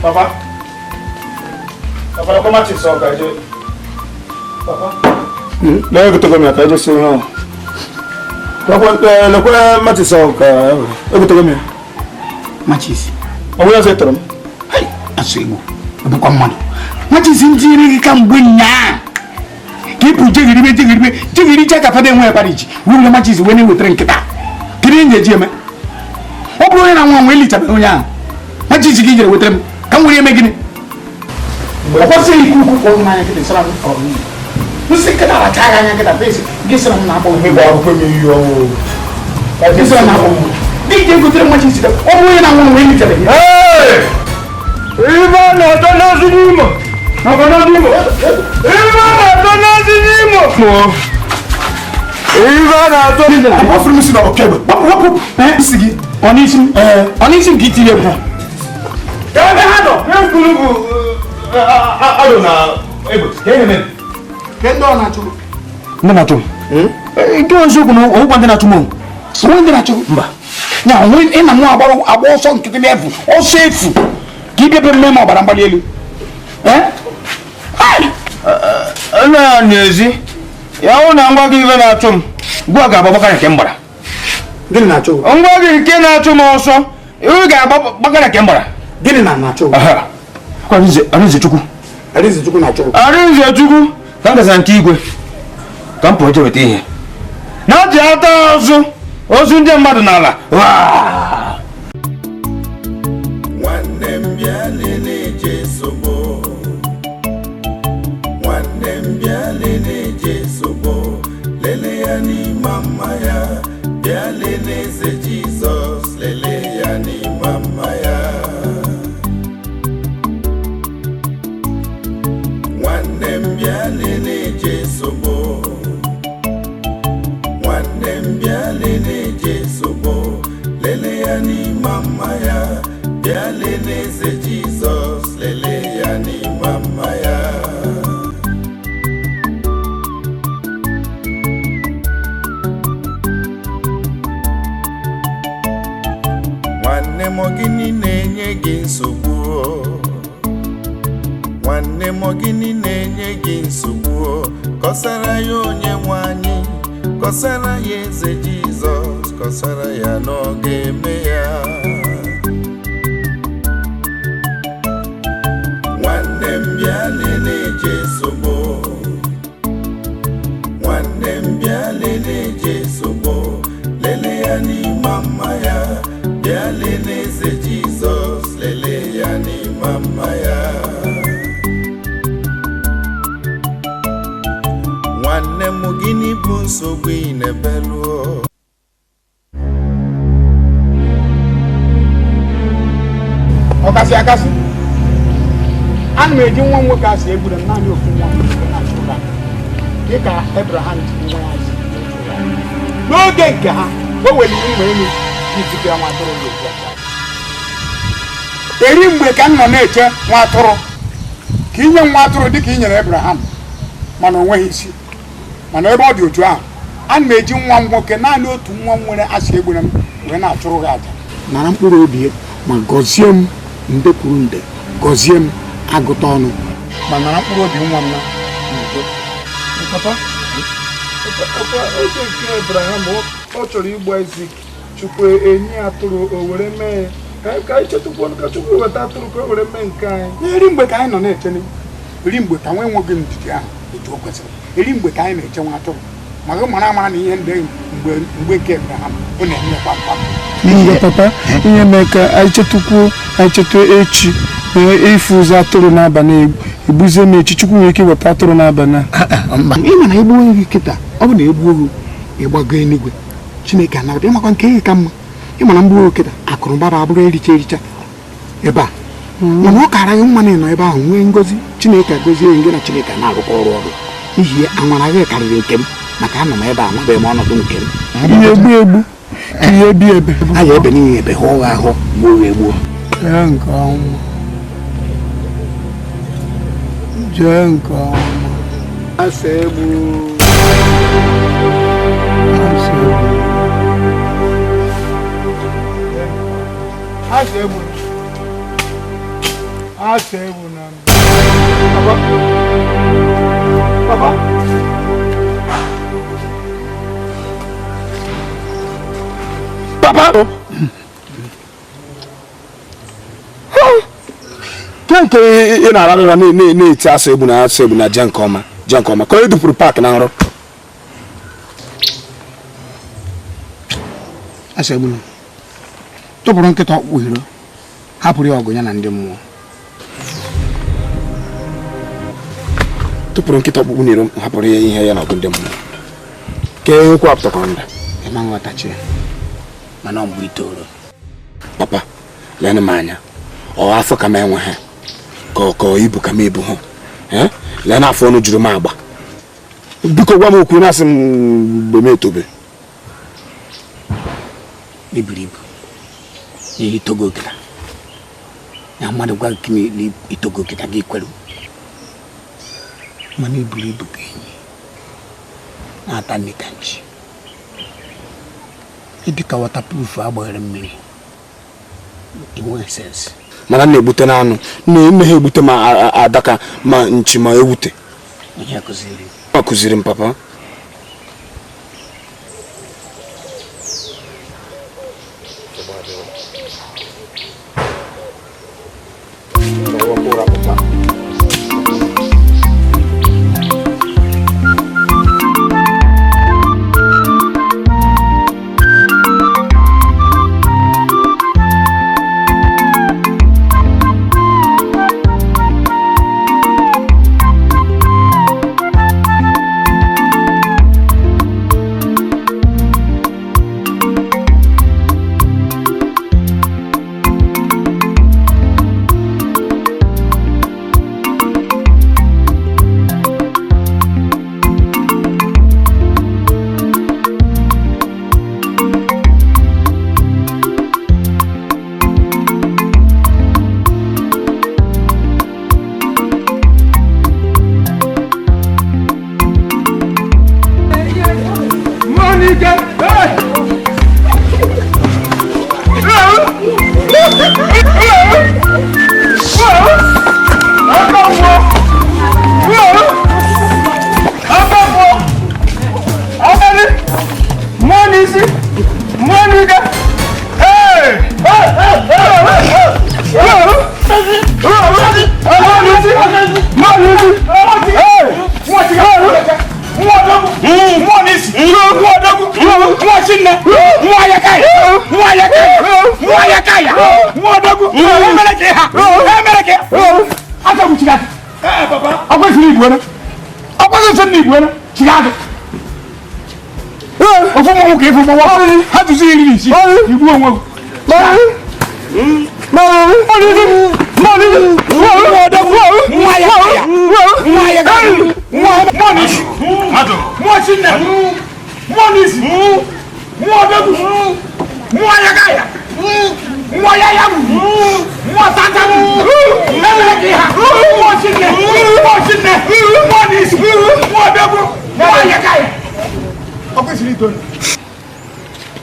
Papa. Papa, lekwa matches ọ ka je. Papa. Lee egotego m ya ka eje sie ihe ọ. Lekwa lekwa matches ọ ka egotego m ya. Matches. Ọ bụ ya ọzọ ị tọrọ m. Asụ Igbo bụkwa mmadụ. Matches m tinyere gị kamgbe nyaa ka ị pụ jeghiribe jeghiribe jeghiricha ka fada enwe parish wee were matches wee na-ewetara nkịta. Kedu ihe m ga-eji eme? Ọ bụrụ onye na-anwụ anwụ elichabeghị onye ahụ. Matches gị jere wetara m ka m were eme gịnị? Ọ kwesịghị ikwu ukwu kpọrọ m n'anya nkịta sara m kọrọ m. Nsị nkịta racha gị anya nkịta fesi gị sara m na-akpọ m. Ịgba akwụkwọ m iyi ọnwụ. Gị sara m na-akpọ m. Dị ka egotere matches ọ bụrụ onye na-anwụ anwụ elichabeghị. Ife a na-atọ n'ezi n'Imo. Maka n'ezi Imo. Ife a na-atọ n'ezi n'Imo. Ife a na-atọ. Agbafuru m si na ọkegbe. Gbapụ gbapụ. Isi gị. Ọ n'isi m. Ọ n'isi m ka i tiri egwu. Ebe ha nọ. Ihe mkpụrụ bụ alụ na egbe. Ka ihe mere. Ke ndị ọ na-achụ? Ndị na-achụ m. Nke eziokwu na ọgwụgwa ndị na-achụ m. Onwe ndị na-achụ? Mba. Ya onwe ị na mụ agbara agba ọsọ nkịtị n'efu ọsọ efu ka ị bịa mme m ọbara mgbali elu. Nna n'ezi. Ya hụ na ngwa gị ife na-achụ m. Gwa ga-agba gbakara nke m gbara. Gịnị na-achụ? Ngwa gị nke na-achụ m ọsọ. Ị ga-agba gbakara nke m gbara. Gịnị na na-achụ? Arinze Chukwu. Arinze Chukwu na-achụ. Arinze Chukwu ka m gazara nke igwe ka m pụọ je weta ihe na ji ata azụ ozu ndị mmadụ n'ala. Nwanne m bịa lele Jesu bụ. Nwanne m bịa lele Jesu bụ. Lele ya n'ime mma ya. Bịa lele eze Jizọs. Lele ya n'ime mma ya. Nwanne m bịa lele Jesu bụ. Nwanne m bịa lele Jesu bụ. Lele ya n'ime mma ya. Bịa lele eze Jizọs. Lele ya n'ime mma ya. Nwanne m gịnị na-enye gị nsogbu? Nwanne m gịnị na-enye gị nsogbu? Kọsara ya onye nwe anyị, kọsara ya eze Jizọs, kọsara ya na ọ ga-eme ya. Nwanne m bịa lele Jesu bụ. Nwanne m bịa lele Jesu bụ. Lele ya n'ime mma ya. Bịa lele eze Jizọs. Lele ya n'ime mma ya. Nwanne m gịnị bụ nsogbu ị na-ebeluo? Ọkasị akasị. Ana m eji nwa m nwoke asị egburu m naanị ofu nwa m nwoke na-achụ ụra dịka Abraham ji nwa ya asị n'oge nke ha o weliri mgbe elu ijide nwa atụrụ ga-eji aja. Eri mgbe ka m nọ na-eche nwa atụrụ ka inye nwa atụrụ dịka i nyere Abraham mana o nweghị isi. Mana ebe ọ dị otu ahụ ana m eji nwa m nwoke naanị otu nwa m nwere asị egburu m wee na-achụrụ gị aja. Nara mkpụrụ obi ma gọzie m nde kwuru nde, gọzie m agụta ọnụ, ma nara mkpụrụ obi nwa m na n'udo. Papa, oge nke Abraham ọ chọrọ igbu Isaac, Chukwu enye atụrụ o were mee ya. Ka anyị chetukwu ka Chukwu weta atụrụ ka o were mee nke anyị. Eri mgbe ka anyị nọ na-eche, eri mgbe ka nwa enweghị ndidi ahụ etu o kwesịrị, eri mgbe ka anyị na-eche nwa atụrụ ma gị mara amara na ihe ndị mgbe nke Abraham ọ na-eme kpamkpam. Mgbe papa ihe mee ka anyị chetukwu anyị chetu echi ifu ụzọ atụrụ n'abalị egbuzie m echi, Chukwu nwere ike iweta atụrụ n'abalị a. Ị ma na egbuo gị kịta, ọ bụ na egbuo gị ịgbago eluigwe Chineke anabata ịmakwa nke gị ka mma. Ị ma na mgbuo kịta akụrụba bụ abụrụ ericha ericha ebe a, mana ọ kara gị mma na ịnọ ebe ahụ nwee ngozi Chineke gozie gị na Chineke na-arụkọ ọrụ ọrụ. N'ihi amara gị karịrị nke m maka anọ m ebe a amabeghị m ọnọdụ nke m. Ihe egbu egbu ka ihe bi ebe. A ga ebe n'ihe ebe hụọ ahụ gbuo egbuo. Jee nke ọma. Jee nke ọma. Asị egbu. Asị egbu. Asị egbu. Asị ewu na m. Papa. Papa. Ke nke ị na-arara ụra na-eti asụ egbu na asụ egbu na jee nke ọma jee nke ọma ka onye dupụrụ paakị na nrọ. Asụ egbu tụpụrụ nkịta ọkpụkpụ iro hapụrụ ya ọgụ ya na ndị mmụọ. Tụpụrụ nkịta ọkpụkpụ n'iro hapụrụ ya ihe ya na ọgụ ndị mmụọ. Ka ekwu apụtakwara nda. Ịma nghọtachi mana ọ mgbe itoolu. Papa, lenụ m anya. Ọ afọ ka m enweghị ka ọ ibu ka m ebu hụ. Lee na afọ ọnụ juru m agba. Biko gwa m okwu na-asị m mgbe m etobe. Iburu ibu n'ihi itogo kịta. Na mmadụ gwa gị na itogo kịta gị kwere. Mana iburu ibu ka enyi na-ata nri ka nchi. Ịdị ka waterproof agbaghere mmiri. Enweghị sens. Mana m na-egbute n'anụ na-eme ha egbute ma adaka ma nchi ma ewute. Onye kụziri? Ọ kụziri m papa.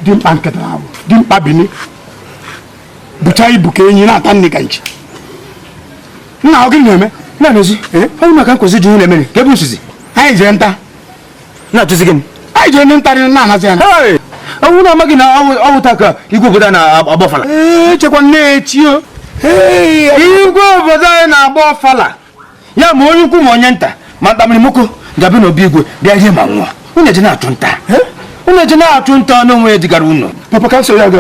Dimkpa nkịta ahụ dimkpa bini bụcha ibu ka enyi na-ata nne ka nchi. Nna ọ gịnị na-eme? Na-emezi ọ maka nkwụsị ji na-emere ka ebe nsuzi anyị jere nta na-achụzi gịnị? Anyị jere ndị ntarị na-anazi anya. Ọnwụ na-amaghị na ọwụ taa ka igwe obodo a na-agba ọfala. Ee, chekwa nne echi o. Igwe obodo anyị na-agba ọfala ya ma onye ukwu ma onye nta ma ntamiri moko ga-abịa n'obi igwe bịa rie ma nwụọ. Unu eje na-achụ nta. Unu eje na-achụ nta n'onwe ya dịgara unu. Papa ka nsọ ya ga.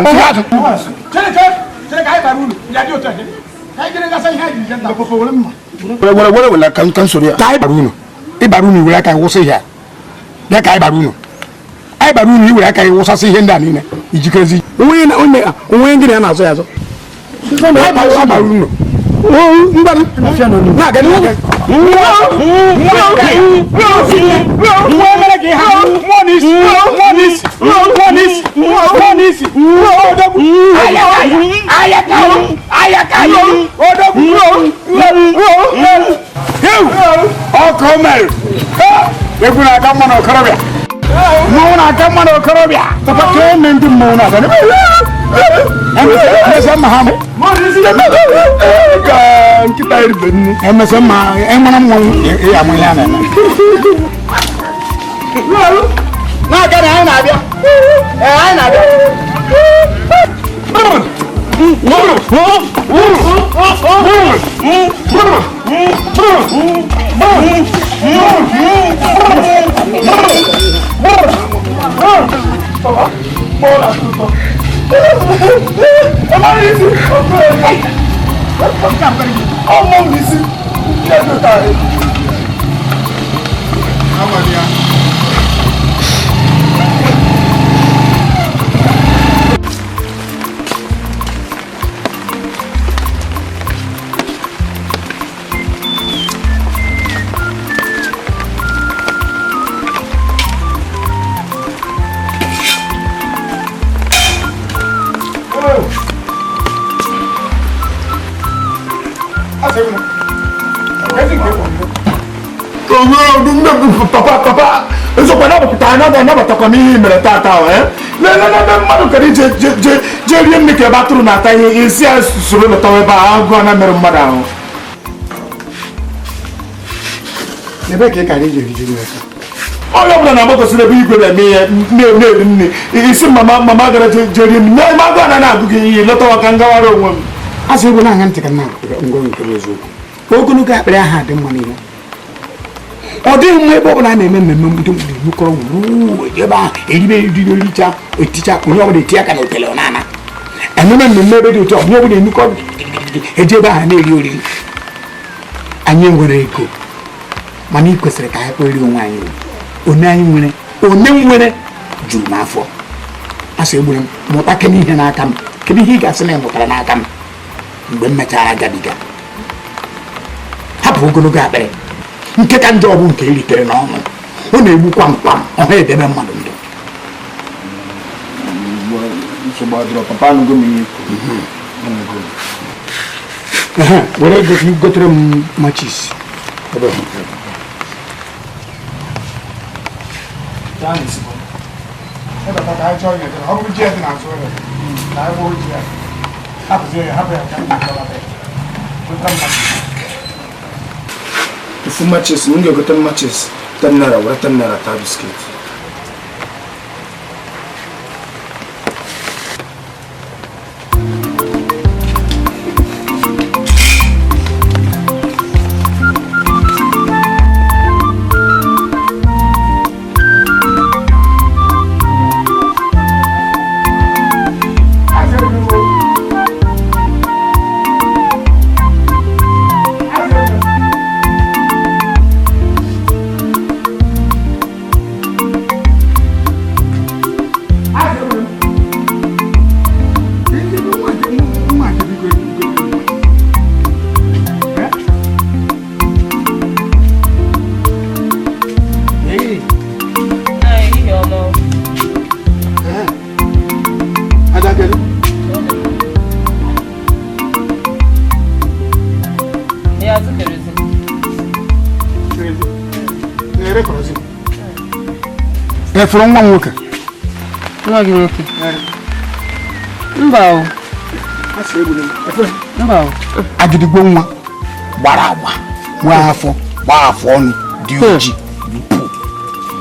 Were were were ka nsọ ya. Ka anyị bara unu. Ịbara unu iwere aka wụsị ihe a. Bịa ka anyị bara unu. Anyị bara unu iwere aka wụsasị ihe ndị a niile ijikerezi. Onwe ndị na na-azọ ya azọ. Anyị bara unu. Na-aga n'ihu. Egwu na-aka mma n'okorobịa. Mmanwụ na-aka mma n'okorobịa. Papa ka eme ndị mmanwụ na-aka. Ma ha ka nkịta eribe nne. Emesịa ma ịmara mmọnwụ ya amụ ihe a na-eme. Na-aga na anyị na-abịa. Ee, anyị na-abịa. Papa, papa, eziokwu anabatakwa m ihe i mere tata ahụ, eh? Lelelele mmadụ kara ije je rie nne ka ebe atụrụ na-ata ihe isi ya soro lọtawa ebe a agụụ na mere mmadụ ahụ. Ebe ka ị kara ije rijuru aka? Onye ọbụla na-agbakọsịrị ebe igwe na-eme ihe na-eri nne isi mama mama gara je rie nne na agụụ na na-agụ gị ihe lọtawa ka m gawara onwe m. A sị egbu na-aṅa ntị ka nna ngwa nke bụ eziokwu. Ogologo akpịrị ahụ adị mma n'ihe. Ọ dịghị mma ebe ọbụla a na-eme mmemme ndị mmadụ ebukọrọ wuo ebe ahụ eribe eriri ericha eticha onye ọbụla eti aka na otele ọ na-ana ememe mmemme ebe dị otu a onye ọbụla enukọ eje ebe ahụ na-eri oriri. Anyị nwere ego mana ị kwesịrị ka anyị kpere onwe anyị ugwu. One anyị nwere one nwere juru m afọ. A sị egburu m mụta kedu ihe n'aka m, kedu ihe ị ga-asị na ị mụtara n'aka m mgbe m mechara gabiga. Hapụ ogologo akpịrị nke ka njọ bụ nke eritere n'ọnụ, ọ na-egbu kwam kwam, ọ na-edebe mmadụ ndụ. Were ego ka ị gotere m machis. Ofu matches, m ga-egote matches 10 naira, were 10 naira taa biskit. Efuru nwa m nwoke. Nwa gị nwoke? Mba o. Mba o. Agịdịgbo nwa gbara agba, nwee afọ, gbaa afọ ọnụ, dị oji, bụ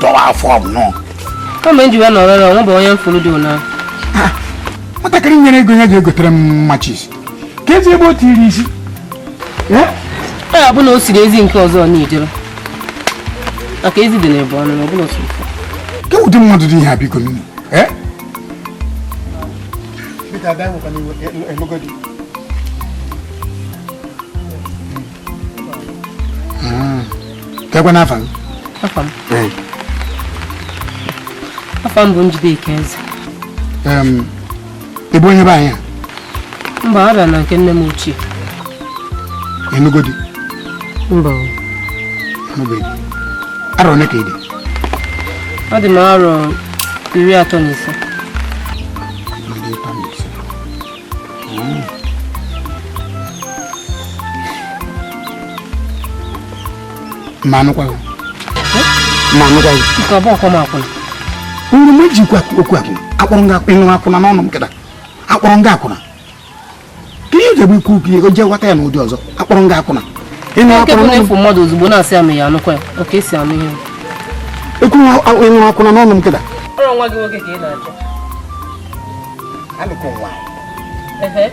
dọwa afọ nnọọ. Kama m ji wee nọrọ n'ọnwụ bụ onye mfuru dị ụna. Nwatakịrị nyere ego ya ga-egotere m machis. Ka ezi ebe o tiri isi. Ọ ya bụ na o siri ezi nke ọzọ n'ijere. Maka ezi dị n'ebe ọnụ na ọ bụla otu. Ke ụdị mmadụ dị ihe a biko nne? Kekwa n'afa gị? Afa m. Afa m bụ Njideka Eze. Ị bụ onye be anyị a? Mba, abịa na nke nne m ochie. Ịnụgodi? Mba. Ịnụbeghị. Arọ ole ka ị dị? Ọ dị m arọ 35. 35. Ma anụkwa gị? Ma anụkwa gị? Nke ọ bụ ọkwa m akwụna. Uru m ejikwa okwu akwụna. Akpọrọ nga ịnụ akwụna n'ọnụ m kịta. Akpọrọ nga akwụna. Ka ihe jebe ikwu okwu ego jee ghọta ya n'ụdị ọzọ akpọrọ m gị akwụna. Nke bụ na ịfụ mmadụ ozugbo na-asị ya ma ya anụkwa ya ọ ka esi anụ ihe. Ekwu ịnụrụ akwụna n'ọnụ m kịta. Ọrụ nwa gị nwoke ka ị na-achọ. Alụkọ nwaanyị.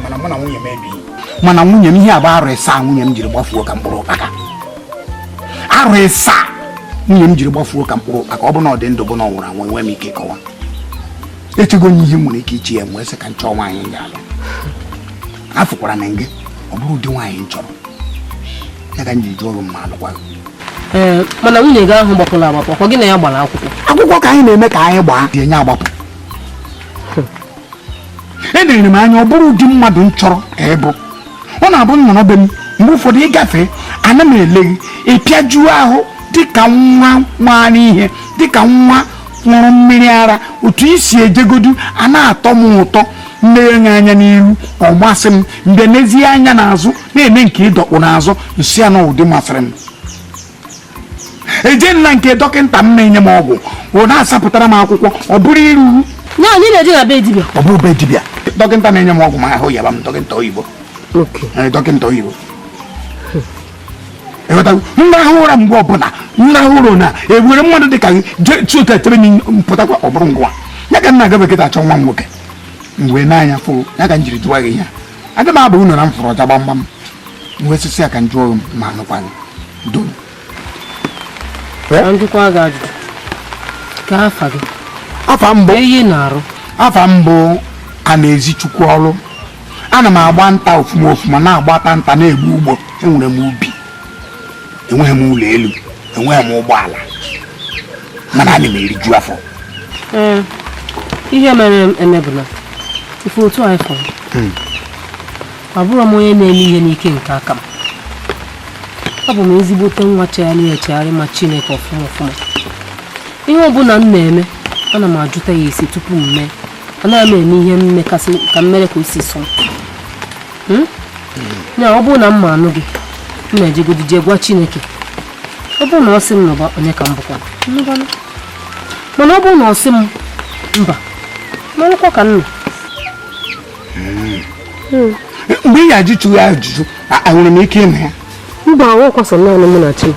Mana mụ na nwunye m ebighị. Mana nwunye m ihe abụ arụ ịsaa nwunye m jiri gbafuo ka mkpụrụ ụkpaka. Arụ ịsaa nwunye m jiri gbafuo ka mkpụrụ ụkpaka ọ bụ na ọ dị ndụ bụ na ọ nwụrụ anwụ enwe m ike ịkọwa. Echego m ihe m nwere ike ichi ya nwee sị ka m chọọ nwaanyị m ga-alụ. Afụkwara na gị ọ bụrụ ụdị nwaanyị m chọrọ ya ka m ji jụọ gị mma alụkwa gị. Ee, mana nwunye gị ahụ gbapụrụ agbapụ ọkwa gị na ya gbara akwụkwọ. Akwụkwọ ka anyị na-eme ka anyị gbaa dị enye agbapụ. Elere m anya ọ bụrụ ụdị mmadụ m chọrọ ka ị bụ. Ọ na-abụ nnọrọ be m mgbe ụfọdụ ịgafe ana m ele gị ịpịajuo ahụ dịka nwa nwaanyị ihe dịka nwa ṅụrụ mmiri ara otu isi ejegodu a na-atọ m ụtọ nne ya anya n'ihu ọ masị m mgbe n'ezie anya n'azụ na-eme nke ịdọkpụ n'azụ nsị ya na ụdị masịrị m. Eje nna nke dọkịta m na-enye m ọgwụ ọ na-asapụtara m akwụkwọ ọ bụrụ iru Ya anyị na-eje na be dibịa. Ọ bụ be dibịa dọkịta na-enye m ọgwụ ma ahụ yaba m dọkịta oyibo. Dọkịta oyibo ịghọtago nrahụ ụra mgbe ọbụla nrahụ ụra na ewere mmadụ dị ka gị jee tụta echere m mpụtakwa ọ bụrụ ngwa ya ka m na-aga bekịta achọ nwa m nwoke mgbe n'anya fụ ya ka m jiri jụwa gị ihe aga m aba unu na m fụrụ ọcha gbamgbam m wee sịsị ya ka m jụọ m ma anụkwa gị doo. Ka m jụkwa gị ajụjụ. Ka afa gị? Afa mbụ. Ihe na-arụ. Afa mbụ a na-ezi Chukwu ọrụ. Ana m agba nta ofuma ofuma na-agbata nta na-egbu ugbo. Enwere m ubi. Enweghị m ụlọ elu. Enweghị m ụgbọala. Mana ana m eriju afọ. Ee, ihe mere eme bụ na ife otu anyị fọrọ. Abụrọ m onye na-eme ihe n'ike nke aka m. Abụ m ezigbote nwa chegharị echegharị ma Chineke ọfụma ọfụma. Ihe ọbụla m na-eme ana m ajụta ya esi tupu m mee. Anaghị m eme ihe mmekasị ka m mere ka o si sọ m. Ya ọ bụrụ na m ma anụ gị m na-ejegodi jee gwa Chineke. Ọ bụrụ na ọ sị m nọba onye ka m bụkwa nụbanụ. Mana ọ bụrụ na ọ sị m mba marụkwa ka m nọ. Mgbe ị ga-ajụchu ya ajụjụ enwere m ike ịnụ ya? Mba, ọ kwasọ naanị mụ na chi m.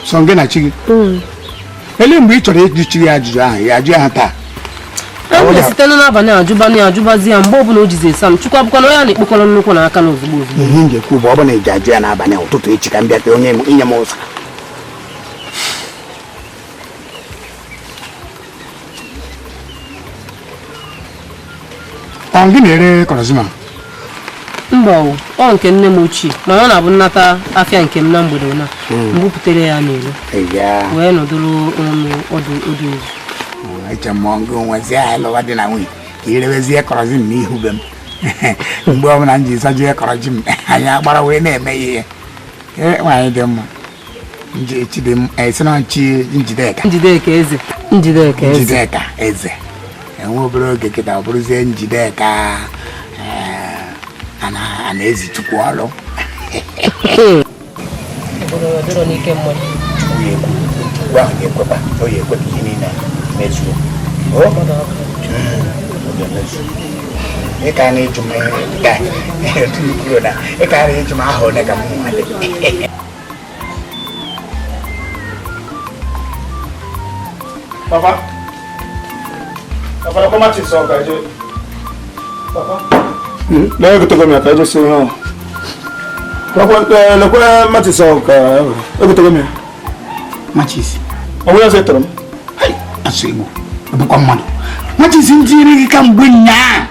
Sọ gị na chi gị? Elee mgbe ị chọrọ ịjụchu ya ajụjụ ahụ ya ajụ ya taa? E nwere site n'abalị ajụbanụ ya ajụbazi ya mgbe ọbụla o jizi esa m Chukwu abụkwa na onye a na-ekpokọrọ nnukwu na aka na ozugbo ozugbo. Ihe m ga-ekwu bụ ọ bụ na ị ga-ajụ ya n'abalị ụtụtụ echi ka m bịa ka onye inye m ụzọ. Ọ gị na-ere kọrọzima? Mba, ọ nke nne m ochie mana ọ na-abụ nnata afịa nke m na mgbede na mbupụtere ya n'ilo wee nọdụrụ ọnụ ọdụ ọdụ izu. Eche m gị nwezie anyị lụwa dị na nwunye ka irewezie kọrọzim n'ihu be m. Mgbe ọbụla m ji sajie kọrọji m anyị agbara wee na-eme ihe. Nwaanyị dị mma. Njideka. Njideka eze. Njideka eze. Njideka eze. Enwe obere oge kịta ọ bụrụzie Njideka a na-ezi Chukwu ọrụ. Chukwu ahụ ga-ekwekwa o ga-ekwe ka ihe niile mezuo. Ị ka na-eju m ị ka na-eju m aha one ka m nwale. Papa. Papa, lekwa matches ọ ka je. Papa. Na egotego m ya ka eje si ihe ọ. Lekwa matches ọ ka egotego m ya. Matches. Ọ bụ ya sị tọrọ m. Hai, asụ Igbo. Bụkwa mmadụ. Matches ntinyere gị kamgbe nnyaa.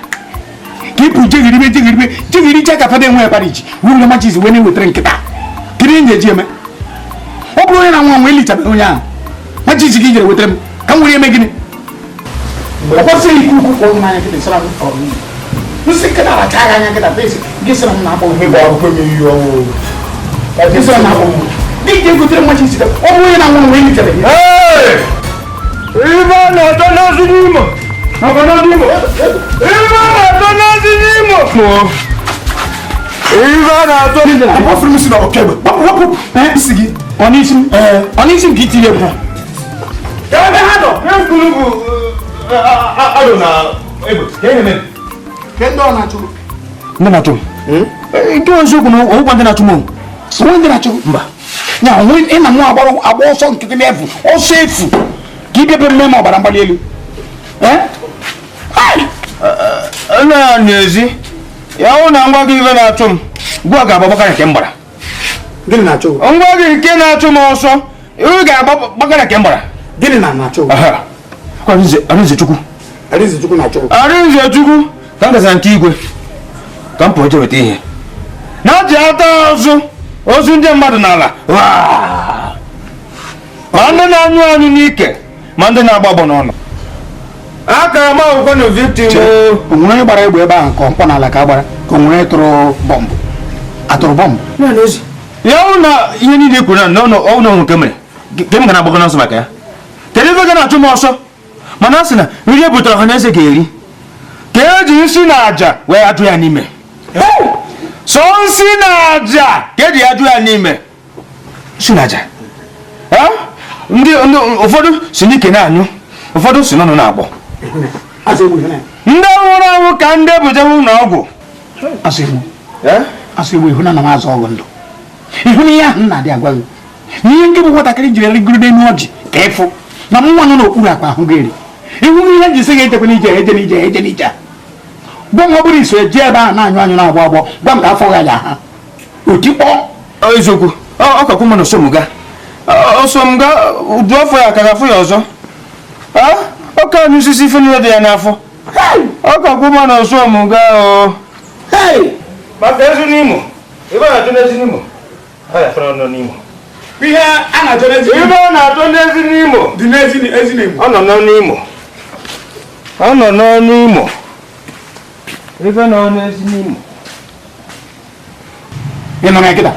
Ka ị pụ jegheribe jegheribe jegheri je ka fada enwe pariji. Wee were matches wee na-ewetara nkịta. Kedu ihe m ga-eji eme? Ọ bụrụ onye na-anwụ anwụ elichabeghị onye ahụ. Matches gị jere wetara m ka m were eme gịnị? Ọ kwesịghị ikwu okwu kpọọ m n'anya nkịta sara m ọrụ nwunye. Nsị nkịta aracha gị anya nkịta bezi gị sịrị m na-akpọ Ebe akwụkwọ m iyi ọnwụ. Gị sịrị m na-akpọ m. Dị ka egotere matches gị, ọ bụrụ onye na-anwụ anwụ elichabeghị. Ibe na-atọ n'ozi n'Imo. Maka n'ozi Imo. Ibe na-atọ n'ozi n'Imo. Ibe na-atọ. Agbafuru m si na ọkegbe. Gbapụ gbapụ. Isi gị. Ọ n'isi m. Ọ n'isi m ka i tinye bụ. Ebe ha nọ. Ekwuru bụ alụ na egbe. Ka ihe mere. Ke ndị ọ na-achụ? Ndị na-achụ m nke eziokwu na ọgwụkwa ndị na-achụ m onwe ndị na-achụ mba ya onwe ị na mụ agbara agba ọsọ nkịtị n'efu ọsọ efu ka ị bịa mme m ọbara mgbali elu na n'ezi ya hụ na ngwa gị ife na-achụ m ugbu a ga-agba gbakara nke m gbara. Gịnị na-achụ? Ngwa gị nke na-achụ m ọsọ ị ga-agba gbakara nke m gbara. Gịnị na na-achụ? Arinze Chukwu. Arinze Chukwu na-achụ. Arinze Chukwu ka m gazara nke igwe ka m pụọ je weta ihe na ji ata azụ ozu ndị mmadụ n'ala ma ndị na-anyụ anyụ n'ike ma ndị na-agba agbọ n'ọnụ akara m akwụkwọ na victim. O nwere onye gbara egbe ebe ahụ ka mkpọ n'ala ka a gbara ka o nwere tụrụ bọmbụ atụrụ bọmbụ ya hụ na ihe niile kwuru na ọnụ nke mere ke m ga na-agbago n'ọsọ maka ya. Kedu ebe ga na-achụ m ọsọ mana a sị na nri e butere ọha na eze ga-eri ka eji nsi na aja wee ajụ ya n'ime so nsi na aja ka eji ajụ ya n'ime nsi na aja ndị ụfọdụ si n'ike na-anyụ ụfọdụ si n'ọnụ na-agbọ ndị nwụrụ anwụ ka ndị ebujewe ụlọ ọgwụ. Asị egbu ịhụ na na m azụ ọgụ ndụ ịhụ na ihe ahụ m na-adị agwa gị na ihe ndị bụ nwatakịrị jiri rigoro n'elu ọjị ka ịfụ na mụ nwa nọ n'okpuru akpa ahụ gị eri ịhụ ihe nji sị gị ejekwana ije eje n'ije eje n'ije gwa m ọ bụrụ iso eji ebe ahụ na-anyụ anyụ na-agbọ agbọ gwa m ka afọ gị ha otikpọ eziokwu ọ kakwu mma na osomga osomga udu afọ ya ka ga-afụ ya ọzọ ọ ka anyụ osisi ife niile dị ya n'afọ ọ kakwu mma na osomga o maka ezi n'Imo ebe a na-achọ n'ezi n'Imo ọ ya fọrọ nọ n'Imo ihe a na-achọ n'ezi ebe a na-achọ n'ezi n'Imo dị n'ezi n'Imo ọ nọ n'Imo ọ nọ n'Imo ebe nọ n'ezi n'Imo ị nọ na kịta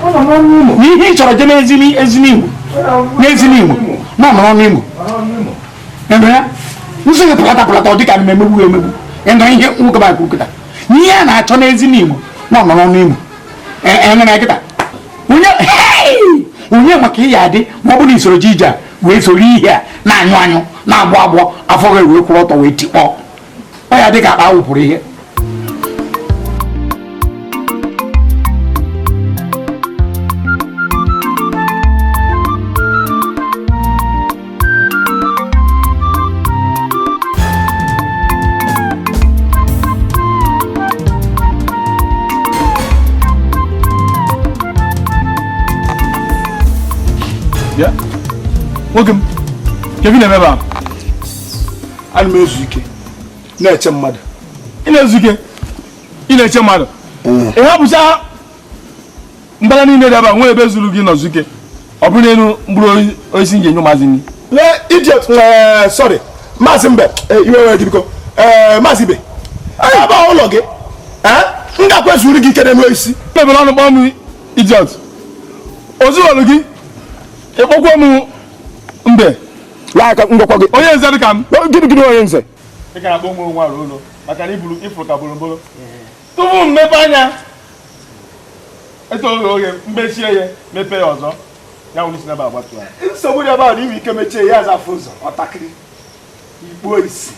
n'ihe ị chọrọ je n'ezi n'Imo n'ezi n'Imo na ọ nọrọ n'Imo ebe ya nsị gị pụlata pụlata ọ dịka na emegbu emegbu ị nọ ihe nwoke ba kwuru kịta n'ihe a na-achọ n'ezi n'Imo na ọ nọrọ n'Imo ị na kịta onye onye maka ihe adị ma ọ bụrụ na isoro ji ije a wee soro ihe a na-anyụ anyụ na-agbọ agbọ afọ gị wee kwụrụ ọtọ wee tikpọ ọ ya dị ka akpa wụpụrụ ihe. Nwoke m Kevin na-eme ebe a ana m ezu ike na-eche mmadụ ị na-ezu ike ị na-eche mmadụ ị hapụcha mbara niile dị ebe a nwee ebe zuru gị nọzu ike ọ bụrụ n'elu mkpụrụ osisi m ga-enye maazị nri. Lee idiot sorry maazị Mbe iwe were gị biko maazị Ibe ebe ụlọ gị m ga-akwa ezuru gị ike n'elu osisi mebere ọnụ kpọọ m idiot ozugholu gị ịkpọkwa m Mbe ngwakwa gị onye nze dị ka m gịnị gịnị onye nze ị ga na-akpọ onwe onwe arụ ụlọ maka na iburu ifuru ka boromboro tupu m mepe anya eto oghe oghe mbechie ya mepee ya ọzọ ya wụrụ isi n'ebe agbatu ya nsogbu dị ebe ahụ na inwe ike mechie ya aza afụ ụzọ ọtakịrị ikpuo isi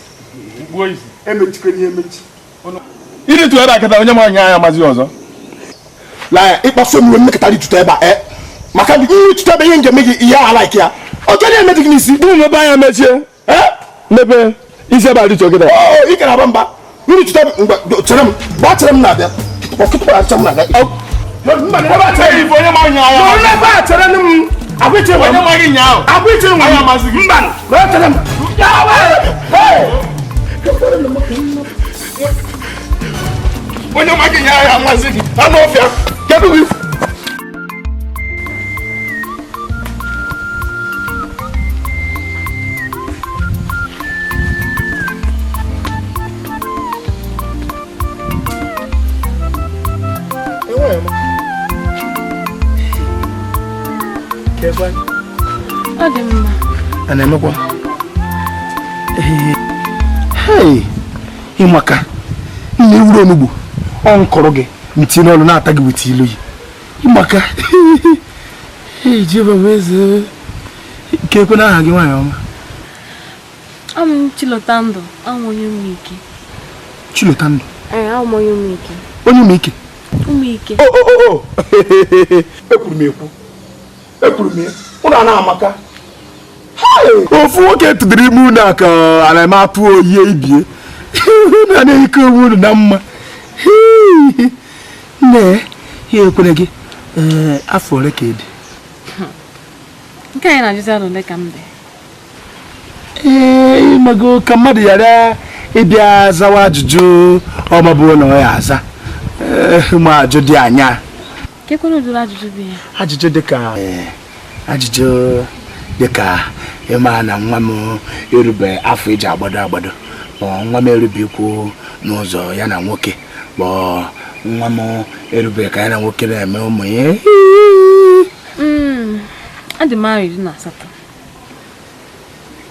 ikpuo isi emechikwa ihe emechi iri tụ ebe a kịta onye ma anya ya amazi ọzọ laa ịkpasu omume mmekọta itụta ebe a maka ihe ịtụta ebe ihe njem gị ihe ala like ya ọ gaghị emetụ gị n'isi tupu mepe anya mechie mepee isi ebe a dịtụ kịta ị ka na-aba mba mmiri tụta mgbe chere m gbaa chere m na-abịa kịtụkwa acha m na-abịa onye ma anya ya ebe a chere m onye ma gị nyaahụ anya amasị gị mba chere m onye ma gị nyaahụ ya amasị gị anụ ọfịa kedu gị Ọ dị mma. A na-emekwa hei ịmaka nna ewuru onugbu ọ nkọrọ gị ntinye n'ọnụ na-ata gị wit ilu yi ịmaka Jehova bụ eze nke ekwe n'aha gị nwaanyị ọma. Abụ m Chilotandụ, abụ m onye Ụmụike. Chilotandụ? Ee, abụ m onye Ụmụike. Onye Ụmụike. Ụmụike. O ekwuru m ekwu. Ekwuru m ya. Ụnụ a na-amaka. Ofu nwoke tụdịrị ime unu a ka a na-eme atụ oyi ibie. Unu a na-eyikọ onwe unu na mma. Nne, ihe ekwere gị afọ ole ka ị dị? Nke anyị na-ajụzi alụ ole ka m dị. Ee, ịmago ka mmadụ ghara ịbịa zawa ajụjụ ọ mabụrụ na ọ ya aza. Ma ajụ dị anya. Kekwere ụdịrị ajụjụ bụ ya? Ajụjụ dịka ajụjụ dịka ịma na nwa m erube afọ eji agbado agbado, ma nwa m erube ikwu n'ụzọ ya na nwoke, ma nwa m erube ka ya na nwoke na-eme ụmụ ya. Adị m arọ 18.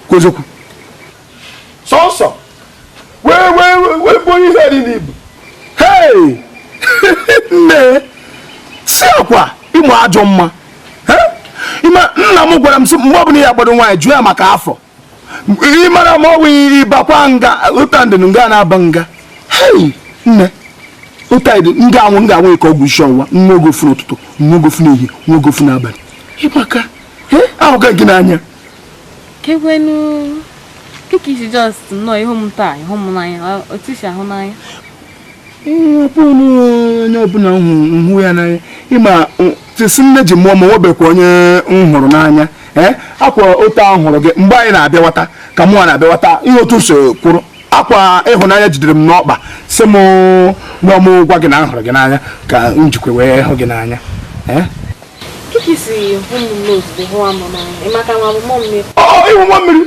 Kwezokwu sọsọ wee wee wee bụ ihe dị n'ibu. Hey! Nne, si akwa ịmụ ajọ mma. Ime nna m gwara m sị mgbe ọbụla ya agbado nwaanyị jụọ ya maka afọ. Ị mara ma ọ bụ ịbakwa nga ụta ndụ nga na-aba nga. Hey! Nne, ụta ịdị nga anwụ nga anwụ ka ọgwụ isi ọwụwa, nwa oge ofu n'ụtụtụ, nwa oge ofu n'ehihie, nwa oge ofu n'abalị. Ịmaka, ahụka gị n'anya. Kekwenu kika isi just nnọọ ịhụ m taa, ịhụ m n'anya, otu isi ahụ n'anya. Ee, ọ bụrụ onye ọbụla nhụ ya n'anya, ịma tisi nne ji mụọ ma nwebekwa onye m hụrụ n'anya. Akwa otu ahụ hụrụ gị mgbe anyị na-abịawata ka mụnwa na-abịawata ihe otu so kwụrụ akwa ịhụnanya jidere m n'ọkpa sị m nwa m gwa gị na m hụrụ gị n'anya ka m jikwa wee hụ gị n'anya. Kika isi hụ m n'ozugbo hụ ama n'anya, ị maka ma bụ mmụọ mmiri? Ọ ịhụ mmụọ mmiri.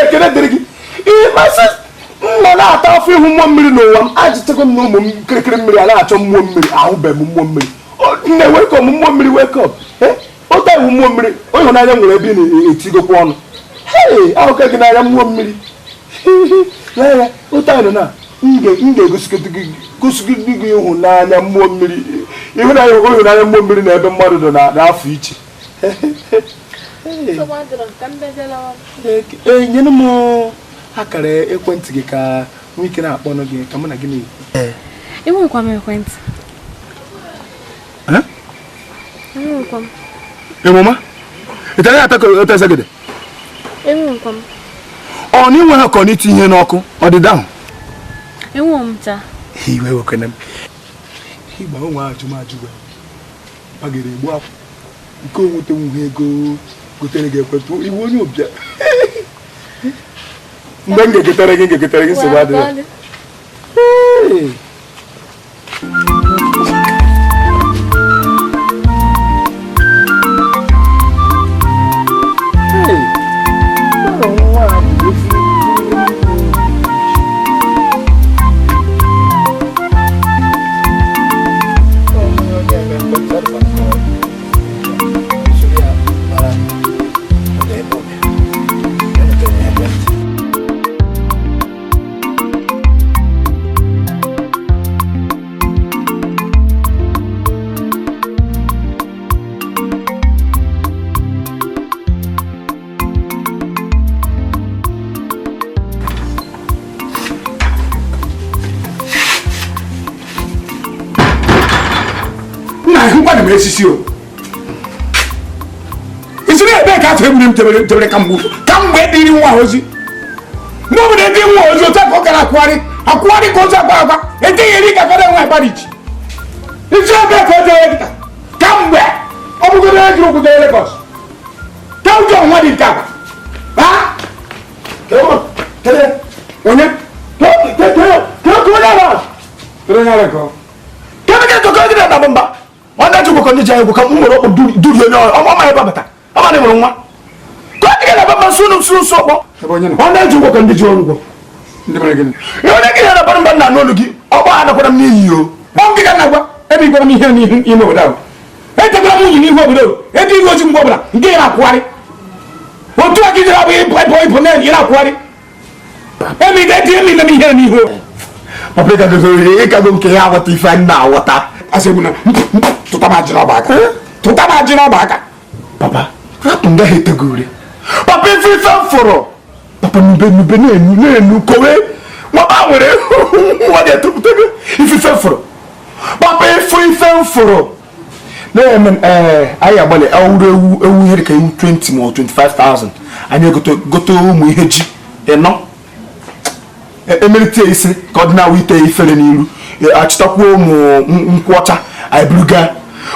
Ekele dịrị gị. Ịmasị m nọ na-ata afọ ịhụ mmụọ mmiri n'ụwa m, ajụtago m na ụmụ m kirikiri mmiri a na-achọ mmụọ mmiri, ahụbeghị m mmụọ mmiri. Nne, wake up, mmụọ mmiri, wake up. Ụta iwu mmụọ mmiri, ịhụnanya nwere ebe ị na-etigokwa ọnụ. Hey, ahụka gị n'anya mmụọ mmiri. Lee ya, ụta ịnọ na m ga-egosigide gị ịhụnanya mmụọ mmiri. Ịhụnanya mmụọ mmiri na ebe mmadụ nọ n'afọ iche. Ee, nyere m akara ekwentị gị ka nwee ike na-akpọnụ gị ka mụ na gị na-ekwu. Enwekwa m ekwentị. Enwekwa m. Enwema? Ị tara ya ataka otu eze gị? Enwekwa m. Ọ na inwe ha ka ọ na-eti ihe n'ọkụ ọdịda ahụ? Enwe m taa. Iwe wekwana m. Ịgba onwe ajụmajụ gwa. Pagere egbu akwụ. Nke onwete nwuhe ego gotere gị ekwentị iwu onye ụbịa. Mgbe m ga-egotere gị ga-egotere gị nsogbu adịghị. Isiri ebe ka afọ egburu m tebere ka mgbe dịrị nwa ozi mgbe ọ bụla ede nwa ozi otu aka ọ gara akwụgharị akwụgharị ka ozi agwa agwa eteghị eri ka fada nwa akpariji isi ebe ka o jere kịta kamgbe ọ bụgodo onye jiri ụkwụ jere Lagos ka ụjọ nwa dị nke agwa onye nwanne ji gwekọ ndị ji anyị gwekọ m nwere ọkpọ durie onye ọma ọma ebe bata ọma na nwere nwa ka ọ dịga na baba nsu nsu nsu ọkpọ nwanne ji gwekọ ndị ji ọrụ ụgwọ ihe onye gị na bara mba nna n'olu gị ọkpọ ha nakwara m n'iyi o ọ gị ka na-agwa ebe ikwara m ihe n'ihu ime obodo ahụ etekwara m nwunye n'ihu obodo ede ihe ozi mgbe ọbụla nke ị na-akwụgharị otu a ka ijere abụghị ịpụ ịpụ ịpụ na ị na-akwụgharị ebe ide etinye m ime m ihe n'ihu papa ịkago nke ya aghọta ife anyị na-aghọta asị m na tụta m ajị n'ọba aka tụta m ajị n'ọba aka papa rapụ nga ha etego ure papa ife ife m fụrụ papa nube nube na-enu na-enu kowe nwaba nwere nwa ga-etopụta gị ife ife m fụrụ m fụrụ na-eme ee anyị agbalị awụrụ ewu ewu ihe dịka ewu 20 ma ọ 25,000 anyị egote gote ụmụ ihe ji ịnọ emelite ise ka ọ dị na-awụ ite ifere n'iru achịtakwuo ụmụ nkwụ ọcha anyị buru gaa.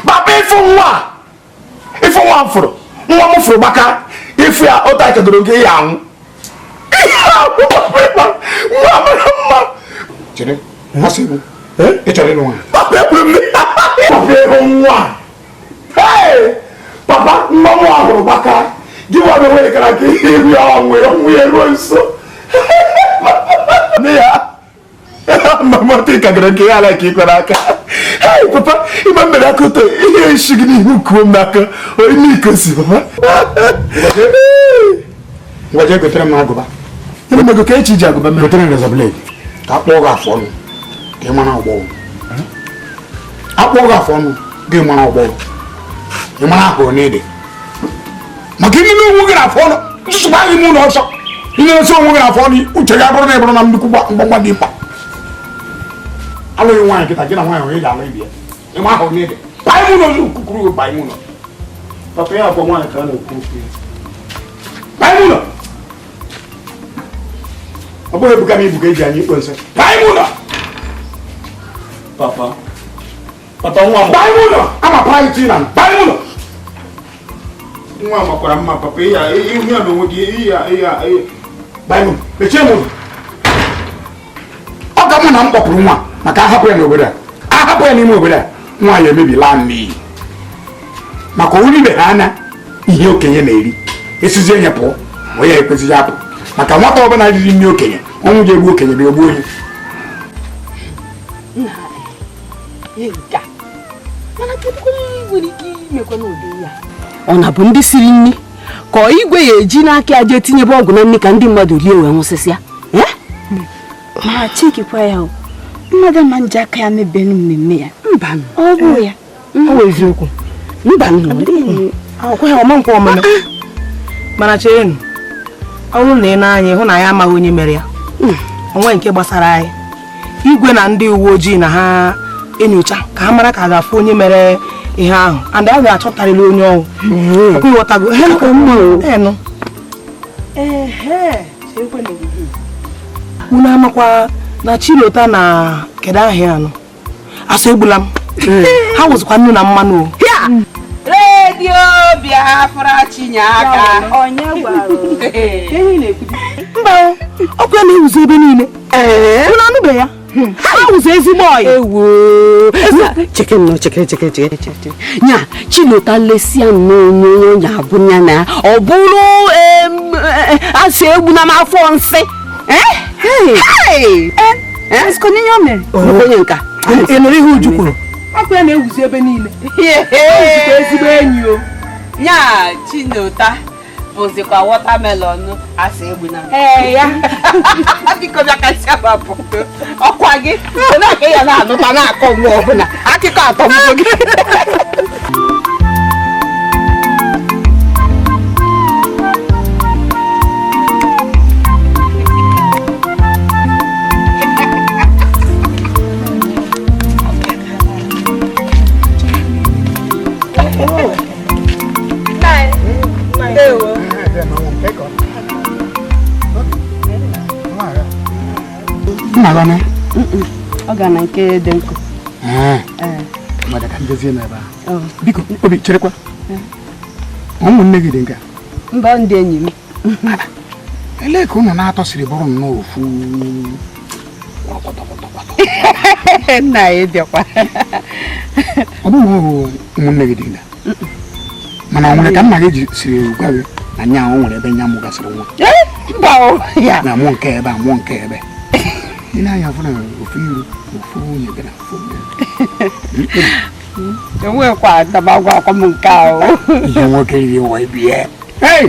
Papa, ịfụ nwa ịfụ nwa m fụrụ, nwa m fụrụ gbaka ịfụ ya ụta kedoro gị ya anwụ. Ihe ahụ, papa, nwa mara mma. Chere, asị bụ ị chọrọ ịlụ nwaanyị? Papa, ekwuru m, papa, ịhụ nwa. Hey! Papa, nwa m ahụrụ gbaka gị nwa na onwe gara ka ihe ihu ya ọnwụ ya ọnwụ ya ruo nso nne ya mama dị ka gara nke ya ala ka ikwere aka. Hey, papa, ịma mmere aka ụtọ ihe esi gị n'ihu kuo m n'aka ime ikosi, papa. Ngwa, jee gotere m agụba. Gịnị mego ka echi ji agụba mere? Gotere m razor blade ka akpụọ gị afụ ọnụ ka ị mara ọgbọ. Akpụọ gị afụ ọnụ gị mara ọgbọ, ị mara ahụrụ n'ede maka ime onwe gị na afụ ọnụ nsụsụ gị ime ụlọ ọsọ ị na-esi onwe gị na afụ ọnụ uche gị abụrụ na ịbụrụ na nnukwu mgbamgba dị mkpa. Alụghị nwaanyị kịta, gị na nwaanyị onye ga-alụ ibe ya ịma ahụrụ n'ede. Baa ime ụlọ ọzọ kukuru gị, baa ime ụlọ. Papa, ya akwa nwaanyị ka a na-ekwu okwu ya. Baa ime ụlọ. Ọ bụghị ebuka m ibu ka eji anya ikpo nsị. Baa ime ụlọ. Papa, papa, nwa m. Baa ime ụlọ, ama paa iti na baa ime ụlọ. Nwa makwara mma, papa, ịya ihu ya n'onwe gị ịya ịya ịya. Baa ime ụlọ, mechie m ụzọ. Ọ ka mụ na m kpọpụrụ nwa maka ahapụ ya n'obodo a, ahapụ ya n'ime obodo a, nwa ya emebila m n'iyi maka oribe ha anya ihe okenye na-eri esizie ya pụọ ma ya ekwezighị apụ maka nwata ọbụla riri nri okenye ọnwụ ga-egbu okenye ma egbuo onye. Ihe nke a. Mana kedụ ihe nwere ike imekwa n'ụdị ya? Ọ na-bụ ndị siri nri ka ọ igwe ya eji n'aka ya jee tinyebe ọgwụ na nri ka ndị mmadụ rie wee nwụsịsịa? Eh? Ma chikikwa ya o, mmadụ ma nji aka ya mebenu mmemme ya. Mba. Ọ bụ ya. Ọ bụ eziokwu, mba. Ọkwa ọma nkwa ọmụme, mana cherenụ, ọ bụrụ na ị na-anya hụ na ya amaghị onye mere ya, onwe nke gbasara anyị. Igwe na ndị uwe ojii na ha enyocha ka ha mara ka a ga-afụ onye mere ihe ahụ, and a ga-achọtarịrị onye ọnwụ. Ọkwa ịghọtago? Enụ ehe, unu amakwa na Chilota na kedu ahịa anọ asụ egbula m ha wụzikwa nnu na mmanụ o. Redio Biafra Chinyeaka. Onye gwara? Mba o, ọkụ ya na-ewuzi ebe niile, unu anụbe ya, ha wụzi ezigbo ọyị. Ewo, cheke nnọọ, cheke, cheke, cheke, cheke nya Chilota lesia nnọọ onye onye abụ ya na ọ bụrụ asị egbu na m afọ nsị. Eh? Hey! Esko n'ihe o mere. Onye nka. Ị nụrụ ihe Uju kwuru? Ọkụ ya na-ewuzi ebe niile, ha wụzikwa ezigbo enyi o. Nya Chinota bụzikwa watermelon asị egbu na Ee ya. Biko bịa kasị agbapụ ọkwa gị na-aka ya na-anụta na-akọ mgbe ọbụla akụkọ atọ mbụ gị. Nna gị na Ọ ga na nke dị nkụ. Mmadụ ka njezie n'ebe ahụ. Biko, obi, cherekwa, ụmụnne gị dị nke a? Mba, ndị enyi m. Elee ka ụnụ na-atọ siri bụrụ nnọọ ofu kwọtọkwọtọkwọtọ? Nna ya bịakwa. Ọ bụghị ụmụnne gị dị nga, mana ọ nwere ka nna gị ji siri gwa gị na nya o nwere ebe nya mụgasịrị nwa? Mba o ya. Na mụọ nke ebe a, mụọ nke ebe ị na-anya fụ na ofu iru, ofu nwunye gị na ofu nwunye. Enwekwa adabagwa akwa m nke ahụ. Ihe nwoke riri ụwa ibie. Hey!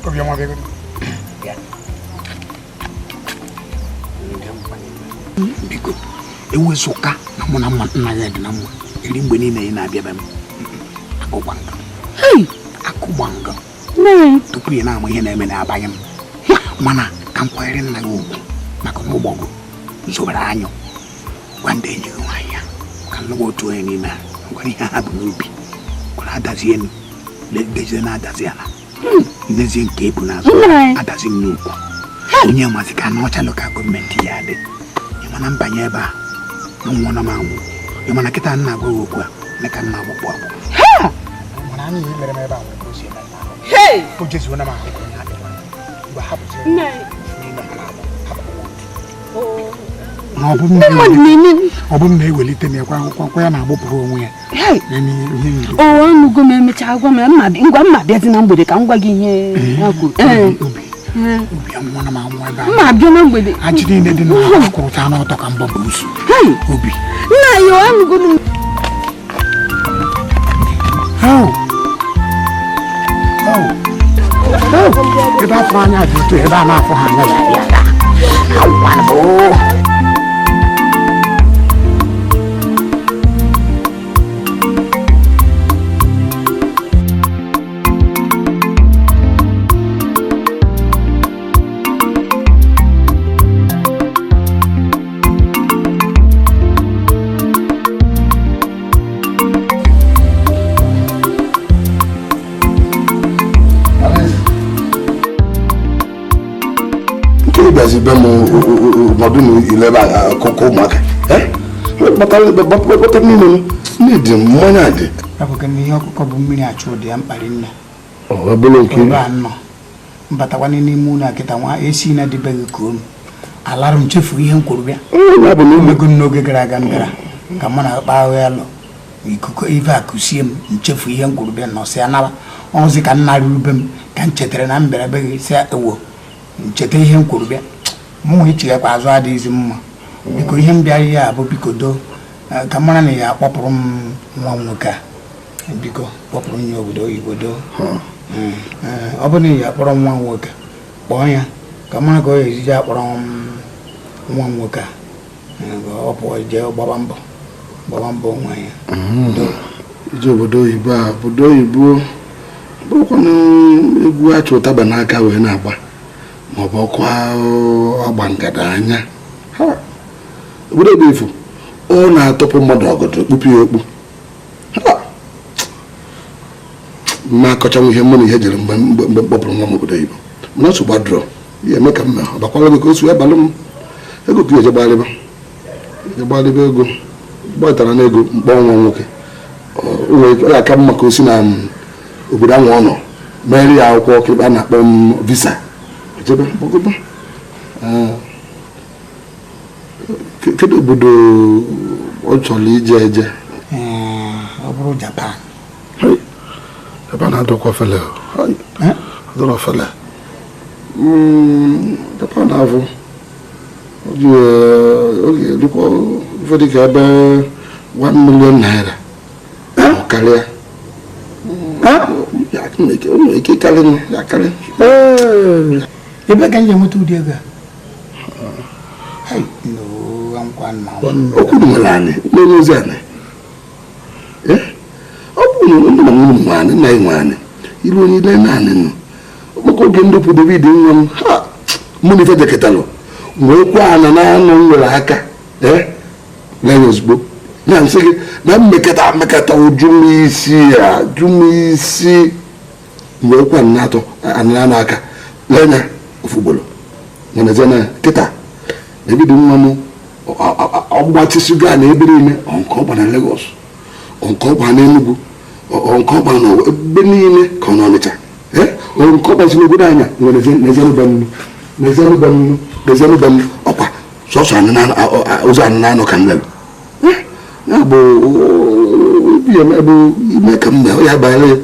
Obiọma, bịa. Bịa. Biko, ewezụka na mụ na mma nna gị dị na mma eri mgbe niile ị na-abịa be m akụgba nga akụgba nga tupu ị na-ama ihe na-eme na-abanye m, mana ka m kwanyere nna gị ugwu maka na ụgbọgụ zobere anyụ gwa ndị enyi gị nwaanyị ya. Ka m lụwa otu onye n'ime ha gwara ihe ha bụ n'obi gwara adazi elu dezie na-adazi ala nnezie nke ebu n'azụ adazi m n'ukwu onye mazi ka n'ọcha local government ya dị. Ịmana mbanye ebe a nwụọ na m anwụ. Ịmana kịta nna agwa gị okwu a na ka nna agbụkpụ agbụ mana anya ihe mere m ebe a nwere ka o si eme m ahụ. O jezuo na m ahụ ka onye adịkwa mgbe hapụzi n'ime ha na-agbụ hapụ na ọ bụ m na-ewelite m ya kwa ya na-agbụpụrụ onwe ya. O anụgo m emechaa gwa m ngwa mma bịazi na mgbede ka m gwa gị ihe ha kwuru. Obi anwụọ na m anwụ ebe a. Mma abịa na mgbede. Ajị niile dị n'ahụ kwụrụcha n'ọtọ ka mbọ bụ usu. Obi. Nna ya anụgo m. Ebe afọ anya dị otu ebe a na-afọ ha anya ya abịa. Awụ. Bịazi be m nọdụ n'ile ebe akụkọ ụmụaka kpata niile nne dị mmanya dị. Ihe ọkụkọ bụ mmiri achụ ụdị ya mkparị nne. Ọ mbatakwana n'ime ụlọ akịta nwa esi na dịbeghị ka unu alarụ m chefu ihe m kwuru bịa. Omego n'oge gara aga m bịara ka mụ na akpa ahụ ya lụ ikuku ife akụsie m nchefu ihe m kwuru bịa nọsị ya naba ọzi ka nna ruru be m ka m chetara na m bịara be gị si ewo ncheta ihe m kwuru bịa. Mụ nwe ichighakwa azụ adịghịzi mma. Biko ihe m bịara ya abụ biko doo ka mara na ya akpọpụrụ m nwa m nwoke a. Biko kpọpụrụ m ya obodo oyibo doo. Ọ bụrụ na ya akpọrọ nwa m nwoke kpọọ ya ka mara ka ọ ga-ejije akpọrọ nwa m nwoke a ọ pụọ jee gbaba mbọ nwa ya. Ije obodo oyibo a obodo oyibo bụrụkwanụ egwu achụ ụtaba n'aka wee na-agba maọbụ ọkụ agba ngada anya. Obodo ebe efu ọ na-atọpụ mmadụ ọgọdọ kpupu ya okpu. Mma akọchanwu ihe mụ na ihe jere mgbe mgbe mkpọpụrụ nwa m obodo oyibo mana nsogbu adịrọ ya eme ka m mee ọbakwala gị ka o si wee balụ m ego ka eje gbalịba ego gbatara na ego mkpọ nwa nwoke ọ ga-aka mma ka o si na obodo ahụ ọ nọ mere ya akwụkwọ kịrịkpa a na-akpọ m visa ejebe gbagoba. Kedu obodo ọ chọrọ ije eje? Ọ bụrụ Japan. Japan adọkwa fele. Adọrọ fele. Japan avụ oge dịkwa ife dịka ebe 1 million naira karịa. O nwere ike ịkarị ya karị. Ebe ka m ga-enweta ụdị ego a? Okwu nwere anyị n'onye ozi anyị. Ọ bụ na nna m nwe anyị nna anyị nwe anyị iru onye ile naanị nụ maka oge ndụpụ David nwa m ha mụ na ife jeketalụ wee kwa ana na anụ nwere aka lee ozugbo ya nsị gị na mmekọta uju m isi ya jụ m isi wee kwa na atọ anụ aka lee anya ofu ugboro mana ezie na kịta David nwa m ọgbachisigo a na ebe niile nke ọ gba na Lagos nke ọ gba na Enugu nke ọ gba na ebe niile ka ọ n'Ọnịcha nke ọ gbasi n'obodo anya nwere n'ezenụbe m ọkwa sọsọ ụzọ anụ anọ ka m lelu ya bụ ime ka m mee ya banyere ya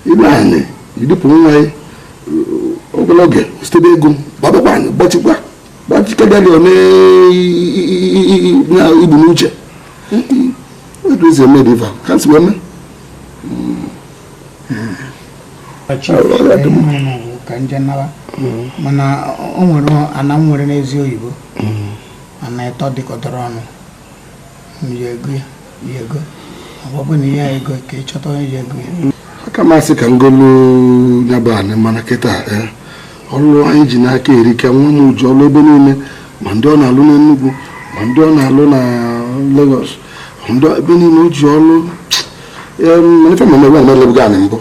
ibe anyị idupụ nwa ya obere oge site n'ego gbabakwa anyị gbachikwa gbachikebịa one igbu n'uche etu esi eme dị ife ka si wee mee. Ka nje naba mana o nwere ana m nwere n'ezi oyibo ana ịtọ dịkọtara ọnụ ya ego ya ego ọ bụ na ihe ego ka ị chọta onye ya ego ya. Aka m asị ka ngolu ya bụ anị mana kịta ọlụ anyị ji n'aka erika nwa m ji ọlụ ebe niile ma ndị ọ na-alụ n'Enugu ma ndị ọ na-alụ na Lagos Ndị ebe niile o ji ọlụ. Mana ife mmemme ebe na anị mbụ.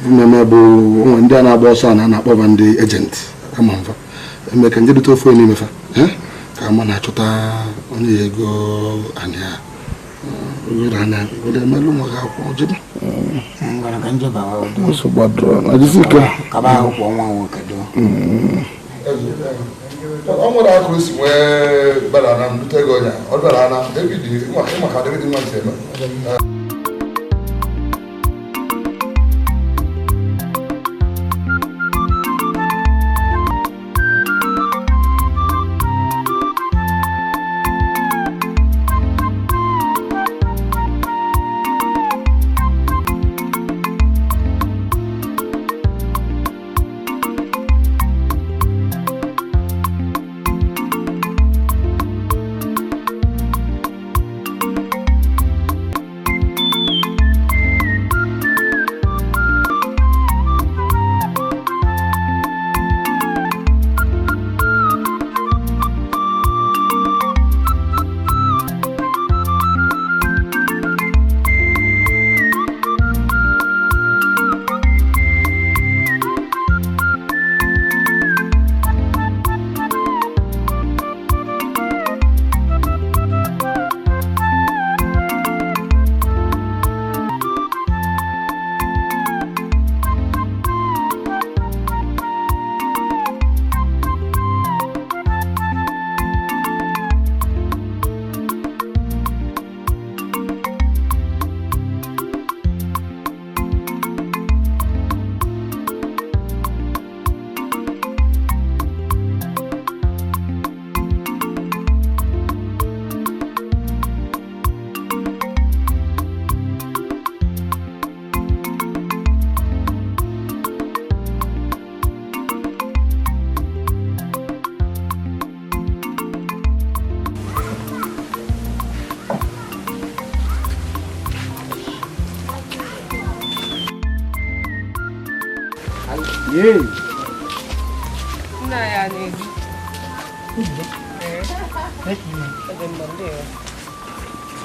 Mmemme bụ onwe ndị a na-agba ọsọ a na-akpọba ndị ejenti ama mfa. Eme ka nje dute ofe n'ime fa. Ka ama na-achọta onye ya ego anị a. Ego anya were emelụ nwa gị akwụkwọ jebe. Nsogbu adịrọ na jisi ike. Kaba akwụkwọ nwa nwoke do. Ọ nwere akụ si nwee bara na mbute ego ọnya ọ bịara na David ịma ka David nwa si eme.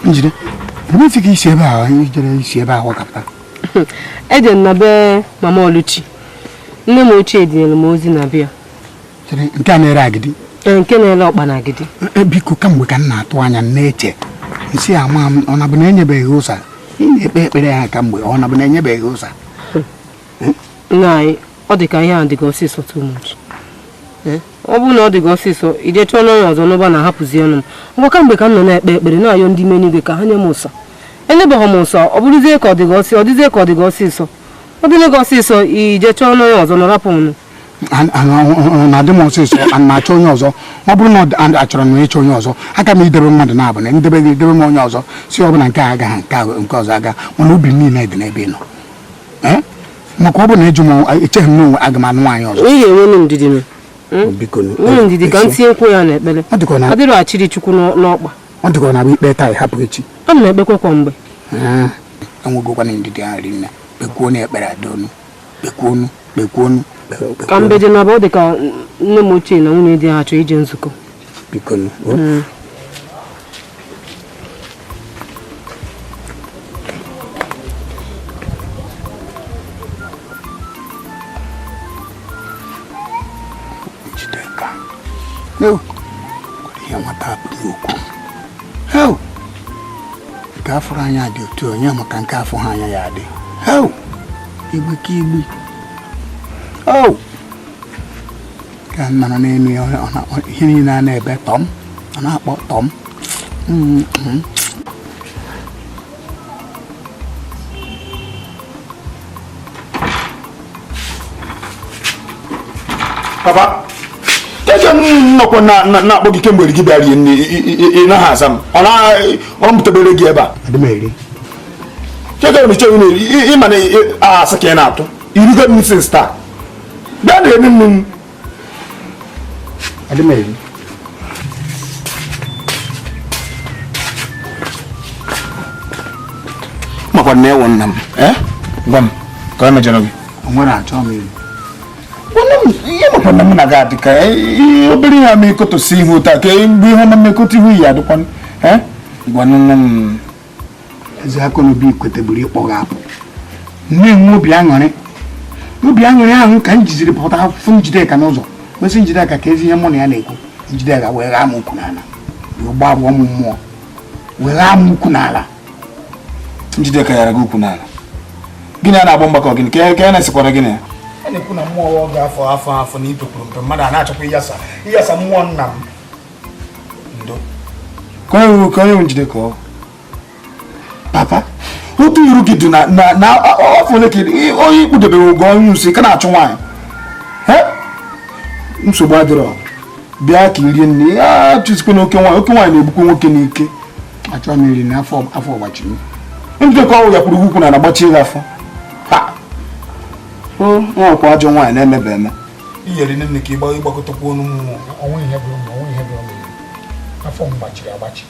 Njide, ebe isi ka isi ebe a ijere isi ebe a wakapụta. Eje m na be mama Oluchi. Nne m ochie dinyere m ozi na bịa. Chere, nke a na-ere agidi? Ee, nke na-ere ọkpa na agidi. Biko, kamgbe ka m na-atụ anya na-eche nsị ama m ọ na-abụ na enyebeghị ụsa. Ị na-ekpe ekpere ha kamgbe ọ na-abụ na enyebeghị ụsa. Nna anyị, ọ dị ka ihe a dị gị ọsịsọ too much. Ọ bụrụ na ọ dị gị ọsịsọ, ije chọọ n'onye ọzọ n'ụba na-ahapụzi ọnụ m. Ngwa kamgbe ka m nọ na-ekpe ekpere na-ayọ ndị ime n'igwe ka ha nye m ụsa. Enyebeghị m ụsa, ọ bụrụzie ka ọ dị gị ọsịsọ, ọ dịzie ka ọ dị gị ọsịsọ. Ọ dịle gị ọsịsọ, ije chọọ n'onye ọzọ nọrapụ m. Na-adị m ọsịsọ, a na-achọ onye ọzọ. Ọ bụrụ na achọrọ m ịchọ onye ọzọ, aka m idebe mmadụ na-abụ na ndebe gị idebe m onye ọzọ, si ọ bụla nke a agaghị nke ọzọ aga, mana obi m niile dị n'ebe ị nọ. Maka ọ bụ na ịjụ m echeghị m n'onwe aga m anụ nwaanyị ọzọ. Ị ga-enwe ndidi m. Nwere ndidi ka m tinye nkwụ ya n'ekpere. Ọ dịrị Chukwu n'ọkpa. Ọ dịkwa na abụ ikpe taa hapụ echi. A na-ekpekwa kwa mgbe. Enwegokwana ndidi ahụ rinne. Kpekwuo n'ekpere adonu. Kpekwuonu, kpekwuonu. Ka mbeje na ọ dị ka nne m ochie na nwunye di ha chọrọ ije nzukọ. Biko. Ihe nwata pụrụ okwu. Nke afọrọ anya dị otu onye maka nke afọ ha anya ya adị. Igbe ka igbe. Ka m nọrọ n'elu ya, ihe niile a na-ebe tọm, ọ na-akpọ tọm. Papa, keje m nọkwa na-akpọ gị kemgbe gị bịara rie nne ị naghị aza m. Ọ na ọ mụtabere gị ebe a. Adị m eri. Keje m iche ị ma na asị ka ị na-atụ. Irugo m since taa. Bịa na eri nne m. Adị m eri. Makwa na ewu nna m. Gwa m ka ọ mejọrọ gị. O nwere achọ m iri. Ihe makwa na mụ na gị adị ka obere ihe ama ekotosi ihu taa ka mgbe ihe ọma mmekọta ihu ya adịkwa. Gwanụ m. Eze Akọnaobi kweteburu ịkpọ gị apụ. Na-enwe obi aṅụrị. Obi aṅụrị ahụ ka m jiziri pụta fụ Njideka n'ụzọ. Kwesị Njideka ka ezi ihe mụ na ya na-ekwu. Njideka wee ghaa m ukwu n'ala. Wee gbarụọ m mmụọ. Wee ghaa m ukwu n'ala. Njideka yara gị ukwu n'ala. Gịnị a na-agba mgbakọ gịnị? Ka ya na-esikwara gịnị ya? A na-ekwu na mmụọ ọ ga-afọ afọ afọ na itokwuru mpe mmadụ a na-achọkwa ịyasa ịyasa mmụọ nna m. Ndo. Ka onye wu Njideka ọ? Papa, otu iru gị dị na na na afọ ole ka onye ikpudebere ụgwọ onye nsi ka na-achụ nwaanyị. Nsogbu adịrọ. Bịa ka i rie nne ya chụzikwa na oke nwaanyị, oke nwaanyị na-egbukwa nwoke n'ike. Achọrọ m iri na afọ afọ gbachiri m. Njideka ọ yakwuru ugwu na na-agbachie gị afọ. Ha! O nwekwa ajọ nwaanyị na-emebe eme. Iyeri nne ka ịgbakọtakwa ọnụ mmụọ. Ọnwụ ihe bụrụ m, ọnwụ ihe bụrụ m. Afọ m gbachiri agbachi.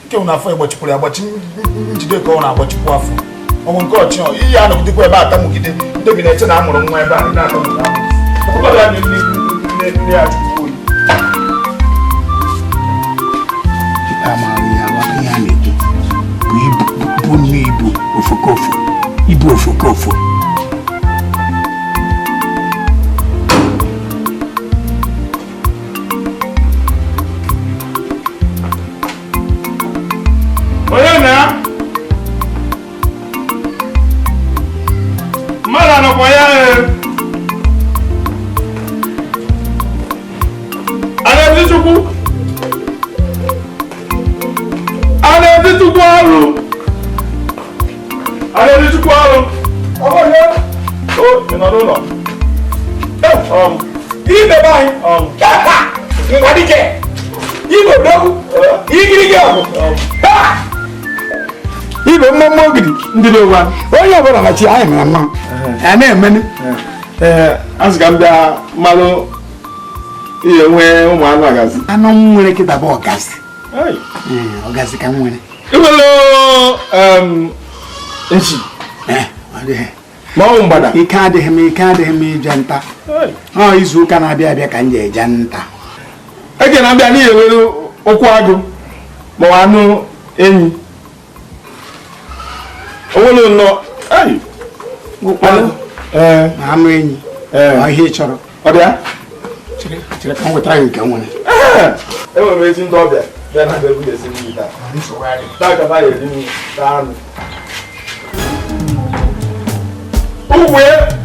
Nke na afọ ịgbachikwuru agbachi, Njideka ọ na-agbachikwu afọ. Ọ bụ nke ọchị ọ, iyi anọgidekwa ebe a tamugide, ndị bi na-eche na a mụrụ nwa ebe a na-atamugide. Ọkụkọ ya nne ya chukwu oyi. Amaghị ihe aghọta ihe a na-ekwu. Bụ ibu bụ nne ibu ofokofo. Ibu ofokofo. Onye na ya? Mmadụ anọkwa ya ee. A na-ezi Chukwu? A na-ezi Chukwu ọrụ? A na-ezi Chukwu ọrụ? Ọ bụ onye? O, ị nọ n'ụlọ? Ibe be anyị. Ngwa dike. Igbo dogwu. Igirigi ọgụ. Ibe mmemme ogidi ndị dị ụwa. Onye ọbụla na chi anyị mara mma. A na-emenu. Ee, asị ka m bịa malụ ihe nwee ụmụ anụ ọgazi. Anụ m nwere kịta bụ ọgazi. Ọgazi ka m nwere. Iwelu nchi. Ma ọ mgbada. Ike adịghị m, ike adịghị m ije nta. Ọ izu ụka na-abịa abịa ka m ji eje nta. Eke na-abịa n'ihi ewere ụkwụ agụ ma ọ anụ enyi. Onwere nnọọ. Ụkwụ agụ. Na anụ enyi. Ọ ihe ị chọrọ. Ọ dị ya? Chere ka m wetara gị nke m nwere. Enwere m ezi ndị ọbịa bịa na be nwunye si nri taa. Taa ka ha eri nri taa anụ.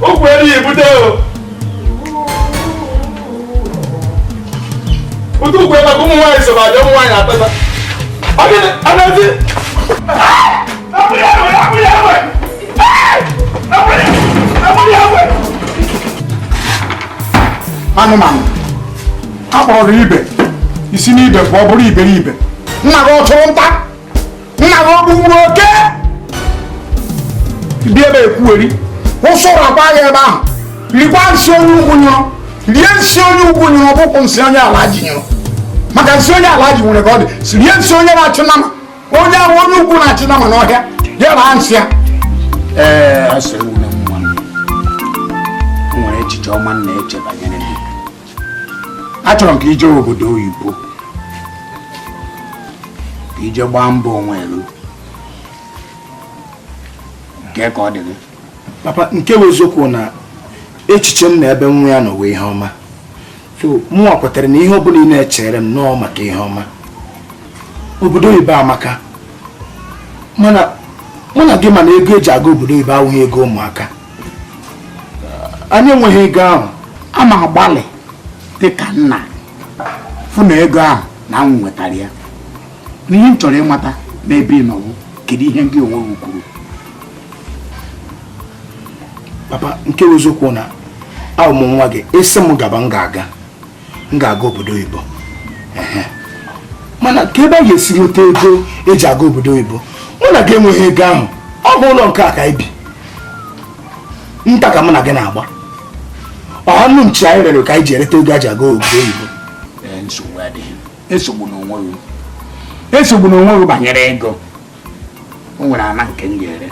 Ukwu erighị ebute o. Ute ukwu maka ụmụ nwaanyị so na-abịa, ụmụ nwaanyị atata. Ọ gịnị? A na-ezi? Anụmanụ a kpọrọ ibe isi n'ibe pụọ bụrụ iberibe. Nna gị ọ chụrụ nta? Nna gị ọ gbugburu oke? Bịa ebe ekwuweri ụsụrụ akwa gị ebe ahụ. Rikwa nsị onye ugwu nyụrụ. Rie nsị onye ugwu nyụrụ, ọ bụkwa nsị onye ala ji nyụrụ. Maka nsị onye ala ji nwere ka ọ dị. Rie nsị onye na-achụ nama. Onye ahụ onye ugwu na-achụ nama n'ọhịa. Ya raa nsị ya. Ee, asị nwere nwa m. O nwere echiche ọma m na-eche banyere gị. Achọrọ m ka ije obodo oyibo. Ka ije gbaa mbọ onwe elu. Nke ka ọ dị gị? Papa, nke bụ eziokwu na echiche m na ebe nwa ya nọ wee ihe ọma. So, mụnwa kwetara na ihe ọbụla ị na-echere m nọọ maka ihe ọma. Obodo oyibo amaka. Mana mụ na gị ma na ego eji aga obodo oyibo awụghị ego ụmụaka. Anyị enweghị ego ahụ. Ama agbalị dịka nna fụ na ego ahụ na m nwetara ya. N'ihe m chọrọ ịmata n'ebe ị nọ bụ kedu ihe gị onwe gị kwuru? Papa, nke bụ eziokwu na ahụ m nwa gị, esi m gaba m ga-aga. M ga-aga obodo oyibo. Mana ka ebe a ga-esi nweta ego eji aga obodo oyibo, mụ na gị enweghị ego ahụ. Ọ bụ ụlọ nke a ka anyị bi. Nta ka mụ na gị na-agba. Ọ anụ nchi anyị rere ka anyị ji ereta ego eji aga obodo oyibo. Nsogbu adịghị. Esogbu n'onwe gị. Esogbu n'onwe gị banyere ego. O nwere ala nke m ga-ere.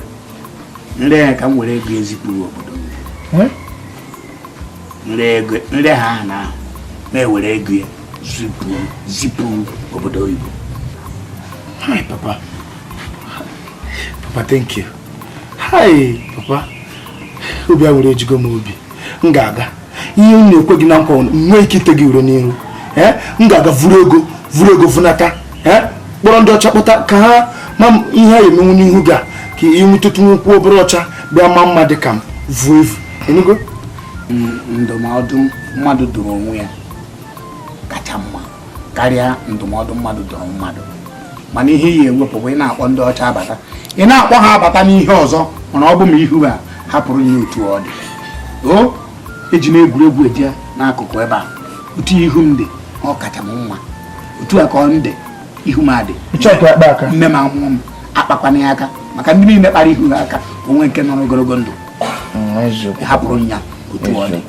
Nre ya ka m were ego ezipụrụ obodo m. Nre ha na ahụ na-ewere ego ya zipụ obodo oyibo. Hi, Papa. Papa, thank you. Hi, Papa. Obi aṅụrị ejugo m obi. M ga-aga. Ihe m na-ekwe gị na nkwa m nwee ike ite gị ure n'ihu. M ga-aga vuru ego vuru ego vunata. Kpọrọ ndị ọcha kpọta ka ha ma ihe a emenwu n'ihu gị a ka ị nwetụtụ nkwụ obere ọcha bịa ma mma dị ka m vuo evu. Enugo? Ndụmọdụ mmadụ dụrụ onwe ya kacha mma karịa ndụmọdụ mmadụ dụrụ mmadụ, mana ihe ya ewepụ bụ ị na-akpọ ndị ọcha abata, ị na-akpọ ha abata n'ihe ọzọ, mana ọ bụ ma ihu ha hapụrụ ya otu ọ dị. O eji na-egwuregwu eje n'akụkụ ebe a, otu ihu m dị ọ kacha m mma, otu a ka ọ m dị, ihu m adị nne m amụọ m akpakwana ya aka, maka ndị niile kpara ihu ha aka onwe nke nọrọ ogologo ndụ hapụrụ ya otu ọ dị.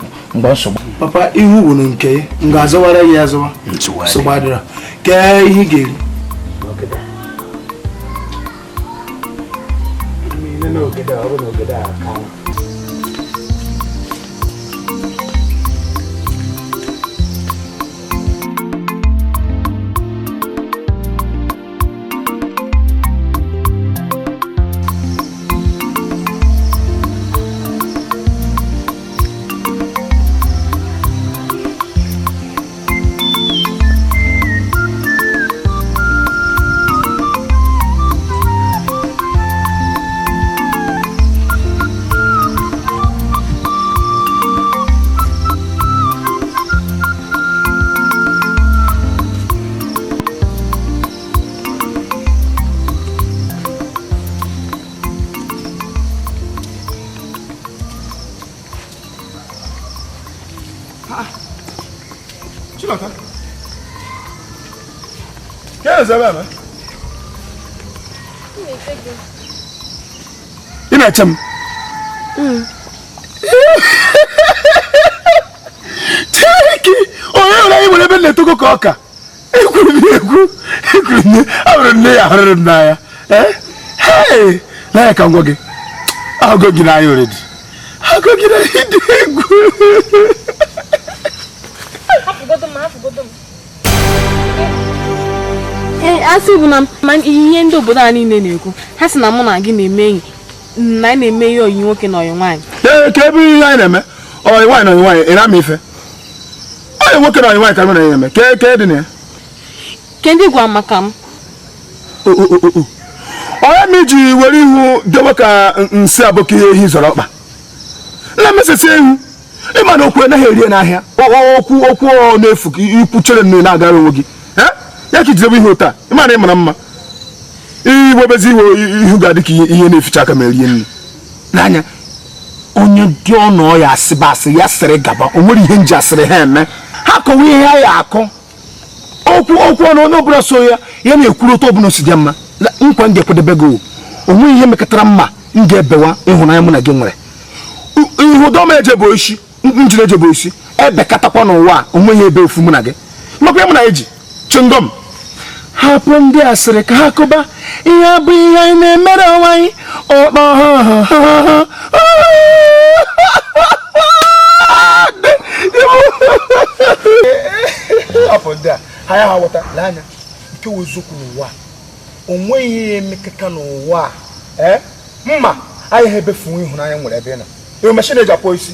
Papa, ihu wụrụ nke m ga-azọwara ya azọwa nsogbu adịrọ. Kee ihe ị ga-eri? Ị na-eche m? Chineke, onye nwere anyị nwere ebe na-etogo ka ọka. Ekwuru m ekwu, ekwuru m, ahụrụ nne ya hụrụ m n'anya. Hey, n'anya ka m gwa gị, ahụgo gị n'anya already. Ahụgo gị n'anya dị egwu. Asị bụ na ihe ndị obodo a niile na-ekwu, ha sị na mụ na gị na-eme enyi, na anyị na-eme ihe oyi nwoke na oyi nwaanyị. Ee, ka ebe ihe anyị na-eme oyi nwaanyị na oyi nwaanyị, ị na-ama ife oyi nwoke na oyi nwaanyị ka mụ na ya na-eme. Ke dị na ya? Ke ndị gwa maka m? Onye m iji were ihu dewe ka nsị abụkọ ihe ehi zọrọ ọkpa na-emesịsị ihu, ịma na okwu anaghị eri n'ahịa, okwu okwu na-efu ikwu chere nne na-agara onwe gị. Ya ka ijidebe ihe ụta, ịma na ị mara mma, iwebezi ihu ga-adị ka ihe na-eficha aka ma erie nri n'anya. Onye dị ọnụ ya asịba asị ya sịrị gaba, o nwere ihe nji asịrị ha eme, ha kọwa ihe ha ya akọ okwu okwu ọnụ onye ọbụla so ya ya na-ekwuru otu ọbụla si dị mma. Nkwa m ga-ekwadebe gị, o nweghị ihe mekọtara mma m ga-ebewa ịhụnanya mụ na gị nwere. Ihu dọma ejebe isi njiri ejebe isi ebekatakwa n'ụwa, o nweghị ebe ofu mụ na gị makwa mụ na eji chingom. Hapụ ndị asịrị ka ha kụba ihe abụ ihe anyị na-emere onwe anyị. Ọkpọ hapụ ndị a ha ya ha ghọta. Lee anya nke wụ eziokwu n'ụwa, o nweghị ihe emekọta n'ụwa a mma anyị ha ebefu ịhụnanya nwere ebe ị nọ. Emeshin eji akwọ isi,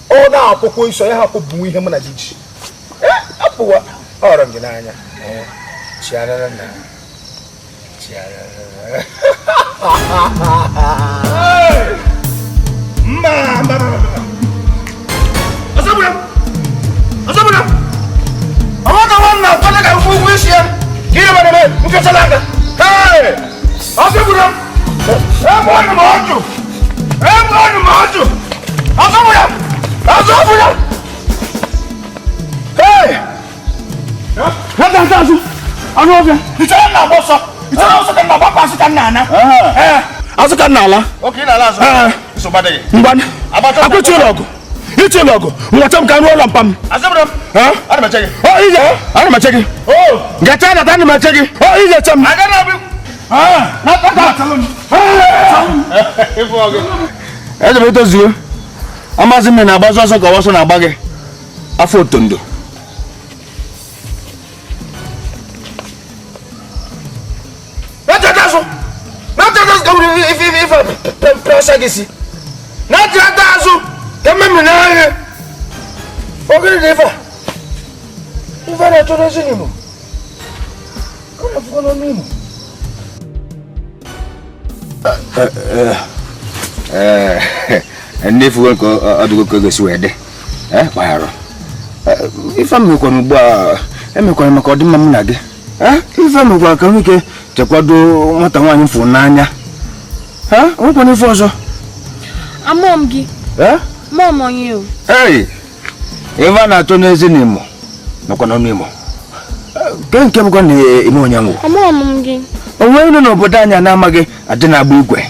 ọ na-akwụkwọ isi onye ha akwụbụ ihe mụ na gị ji apụwa ọrọ m gị n'anya. Chiarara na chiarara. Mba mba mba. Ọsọgbura! Ọsọgbura! Ọwọ́ kan wọn na kwado ka nkwụ ụgwọ isi ya ka ihe mere nkechala aka. Hey! Ọsọgbura! Ebe ọnụ m ọjụ! Ebe ọnụ m ọjụ! Ọsọgbura! Ọsọgbura! Hey! Nata nta azụ! Anụ ọbịa! Ichere na agba ọsọ! Ichere ọsọ ka nna gbapụ azụ ka nna ana! Azụ ka nna ala! Ngwa akwụchi ụlọ ọgụ! Iche ụlọ ọgụ! Nweta m ka nrụọ ụlọ mpa m! Ana m eche gị! Gacha nata ana m eche gị! Ije eche m! Ejebe itozuo amazi m na-agbazi ọsọ ka ọsọ na-agba gị afọ otondo. Ife pịasa gị si na-achị ata azụ ka mmemme n'ahịa ogiri dị ife a ife na-achọ n'ezi n'Imo ka ọ na-afụkọ n'ọnụ Imo. Ndị fugo nke ọdụgo ka gosi wee dị gbaghara ife mekwara ugbu a emekwara maka ọdịmma m na gị. Ife mekwara ka m ike chekwado nwata nwaanyị m fụrụ n'anya. Nwekwana ife ọzọ. Amụọ m gị. Mụọ m onye o. Ei, ife a na-achọ n'ezi n'Imo nakwa n'ọnụ Imo. Nke bụkwa na ime onye nwụ. Amụọ m gị. Onwe nọ n'obodo anyị na-amaghị aja na-agba igwe.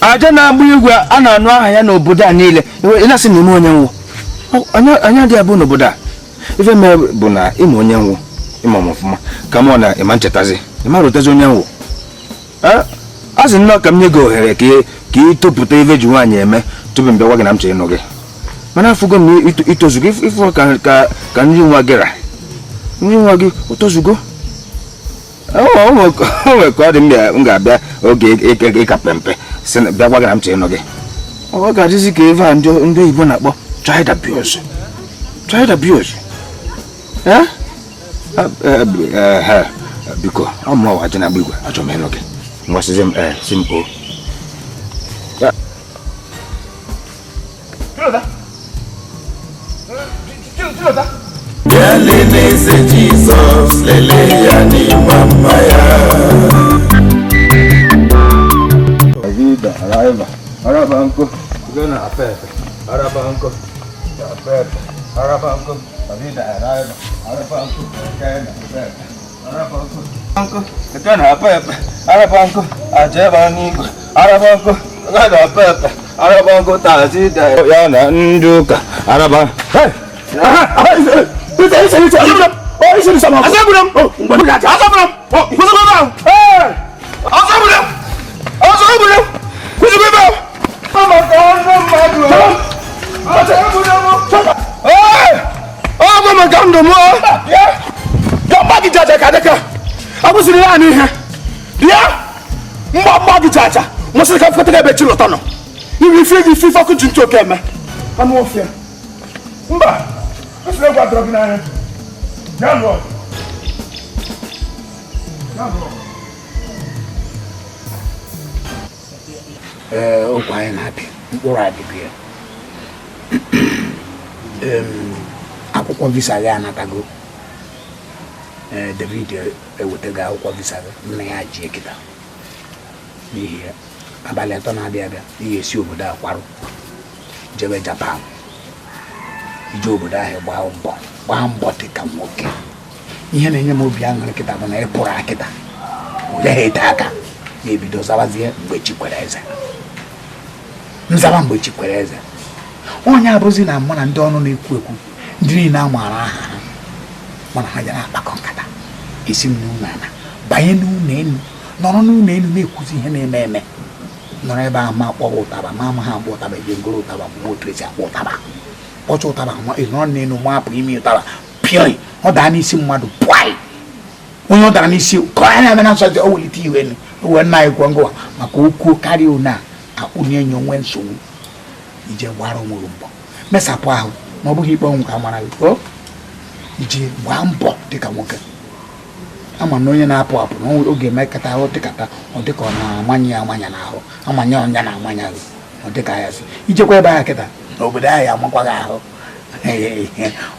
Aja na-agba igwe a na-anụ aha ya n'obodo a niile. Ị na-asị na ime onye nwụ. Anyị adịghị abụ n'obodo a. Ife mere bụ na ime onye nwụ ịma m ọfụma ka mụ na ịma nchetazi ịma rutezi onye nwụ. A sị nnọọ ka m nye gị ohere ka ị topụta ife ji nwaanyị eme tupu m bịa gwa gị na m chọrọ ịnụ gị. Mana afụgo m itozugo ịfụ ka nri nwa gị ra. Nri nwa gị o tozugo. O nwere ka ọ dị m ga-abịa oge ịka pempe sị bịa gwa gị na m chọrọ ịnụ gị. Ọ ga-adịzi ka ife a ndị oyibo na-akpọ child abuse. Child abuse. Biko ọ mụọ wa na-agba igwe achọrọ m ịnụ gị. Ngwa sịzi m si m o. Bịa lelee eze Jizọs, lelee ya n'ịma mma ya. Vida, araiva, arabanko, gana apepe, arabanko, apepe, arabanko, vida, araiva, arabanko, gana apepe, arabanko, anko, gana apepe, arabanko, ajeba n'igwe, arabanko, gana apepe, arabanko, tazida ya na ndị ụka, araba. Hey! Mba! Ee, okwu anyị na-abịa mkpụrụ adịghị ya. Akwụkwọ visa gị anatago. David ewetago akwụkwọ visa gị, nna ya ji ekita. N'ihi ya, abalị 3 na-abịa abịa, ị ga-esi obodo a kwarụ jebe Japan. Ije obodo ahụ gbaa mbọ dị ka nwoke. Ihe na-enye m obi aṅụrị kịta bụ na ị pụrụ akịta onye ha ete aka na-ebido zabazie mgbe chi kwere eze. Nzaba mgbe chi kwere eze. Onye abụzi na mụ na ndị ọnụ na-ekwu ekwu ndị niile a maara aha ha mana ha ja na-akpakọ nkata esi m n'ụlọ ala banye n'ụlọ elu nọrọ n'ụlọ elu na-ekwuzi ihe na-eme eme nọrọ ebe ahụ ma kpọrọ ụtaba ma ama ha akpọ ụtaba eje ngoro ụtaba ma otu esi akpọ ụtaba kpọcha ụtaba nọrọ n'elu mapụ imi ụtaba pịọị ọ daa n'isi mmadụ pụaị onye ọ dara n'isi ka ọ na-eme na nsọ o welite iwe elu o wee nna anyị kwuo ngwa maka okwu karịa one a akpụ na-enye onwe nsogbu ije gbara onwe gị mbọ mesapụ ahụ ma ọ bụghị ikpe ọnwụ ka mara gị o ije gbaa mbọ dịka nwoke ama na onye na-apụ apụ na oge emekata ahụ dịkata ọ dịka ọ na-amanye ya amanya n'ahụ amanye ọnya na-amanya gị ọ dịka ya si ijekwa ebe ahụ kịta n'obodo ahụ ya amakwa gị ahụ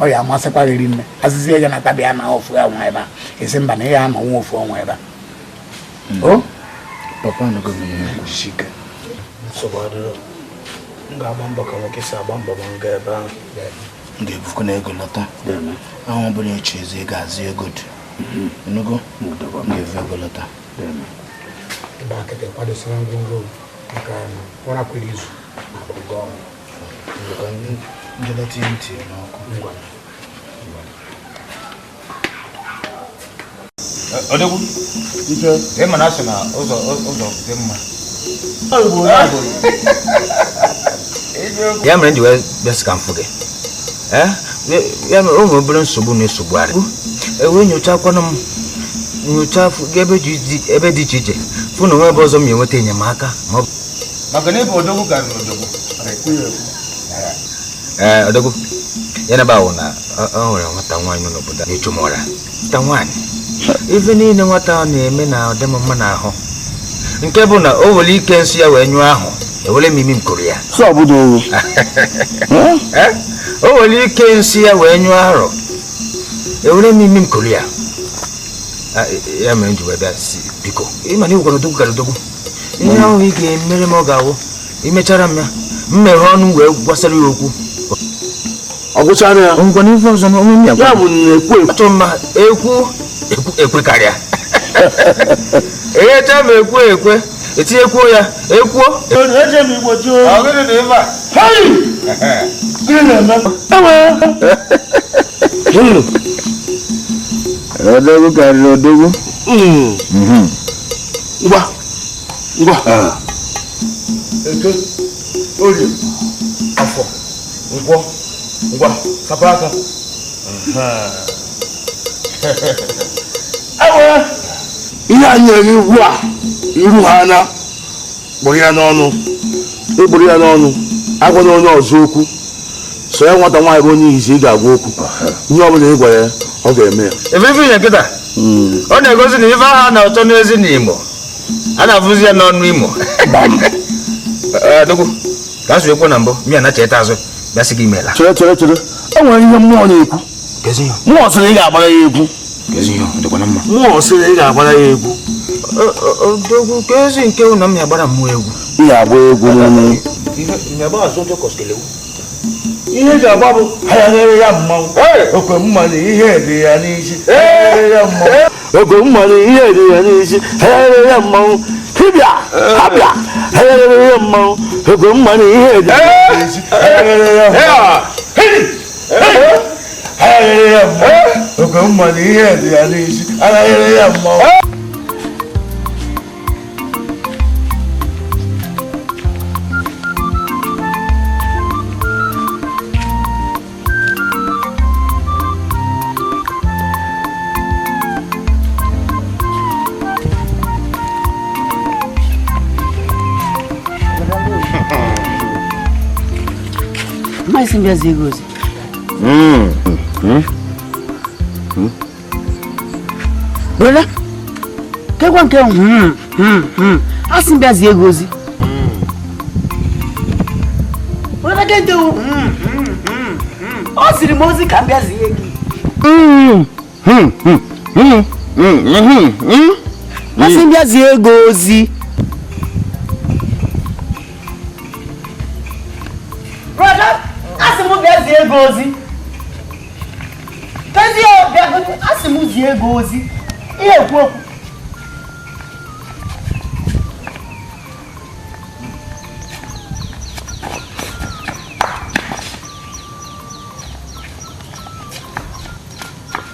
ọ ya amasịkwa gị rinne azịza ya na tabịa na ofu ọnwa ebe a esi mba na ya anọ nwa ofu ọnwa ebe a o papa anọgo m ihe ike nsogbu adịrọ m ga-agba mbọ ka nwoke si agba mbọ ma m gaa ebe ahụ m ga-ebukwa na ego lọta ahụ ọ bụla echi ezi ego azụ ego dị enugo m ga-evu ego lọta ebe a kịta kwadosiri ngwongwo maka ụra kwere izu na oge ọrụ njeleta ihe ntị n'ọkụ ngwa. Odogwu ị ma na asị na ụzọ dị mma ya mere m ji wee bịa sị ka m fụ gị ya mere ụmụ obere nsogbu na-esogbugharị ewee nyochakwanụ m Nyocha ebe dị iche iche fụ na onwe ebe ọzọ m enweta enyemaka maka na ebe odogwu karịrị odogwu. Ee, odogwu ya na bawo na ọ nwere nwata nwaanyị nọ n'obodo na-echu m ụra. Nwata nwaanyị ife niile nwata na-eme na ọdị m mma n'ahụ, nke bụ na o nwere ike nsị ya wee nyụọ ahụ, ewere m imi m kụrụ ya. O nwere ike nsị ya wee nyụọ arụ, ewere m imi m kụrụ ya. Ya mere m ji wee bịa si biko, ịma na ịgwara odogwu gara odogwu, ihe ahụ ị ga-emere m ọ ga-awụ imechara m ya, m meghe ọnụ wee gwasara ya okwu. Ọ gwụchara ya? Ngwa n'ife ọzọ na onwe m ya ya bụ na-ekwu ekwu. Achọ mma ekwu ekwu ekwe karịa. Enyecha m ekwu ekwe, etinyekwuo ya, ekwuo. Eje m Igbo jụọ. Ọ gịnị na ife a? Hei! Gịnị na-eme? Ewe! Odogwu karịrị odogwu. Ngwa, ngwa. Eke, orie, afọ, nkwọ, ngwa, sapa aka. Ewe! Ihe a nyere gị ugbu a, iru ha anya, kpụrụ ya n'ọnụ, ịkpụrụ ya n'ọnụ, agwana onye ọzọ okwu. So ya nwata nwaanyị bụ onye izi ị ga-agwa okwu. Ihe ọ bụla ị gwara ya, ọ ga-eme ya. Ebe ife nye nkịta, ọ na-egosi na ife ahụ na-achọ n'ezi n'Imo, a na-afụzi ya n'ọnụ Imo. Odogwu, ka a sị ekwu na mbụ, mịa na cheta azụ, bịa sị gị imeela. Chere chere chere, e nwere ihe mmụọ na-ekwu. Mmụọ sịrị ị ga-agbara ya egwu. Mmụọ sịrị ị ga-agbara ya egwu. Odogwu, ka ezi nke na m ya-agbara mmụọ egwu. Ị ga-agba egwu n'ọnụ. Ihe ga-agba bụ hayaghere ya mmanwụ. Okwe mmanụ ihe dị ya n'isi. Hayaghere ya mmanwụ. Okwe mmanụ ihe dị ya n'isi. Hayaghere ya mmanwụ. Hibịa! Habịa! Hayaghere ya mmanwụ. Okwe mmanụ ihe dị ya n'isi. Hayaghere ya mmanwụ. Hayaghere ya mmanwụ. Okwe mmanụ ihe dị ya n'isi. Hayaghere ya mmanwụ. Maazị Mbịazi ego ozi. Brother, kekwa nke asị Mbịazi ego ozi. Brother, kente o ziri m ozi ka Mbịazi ego. Asị Mbịazi ego ozi. Asị m zie ego ozi. Ihe ekwu okwu.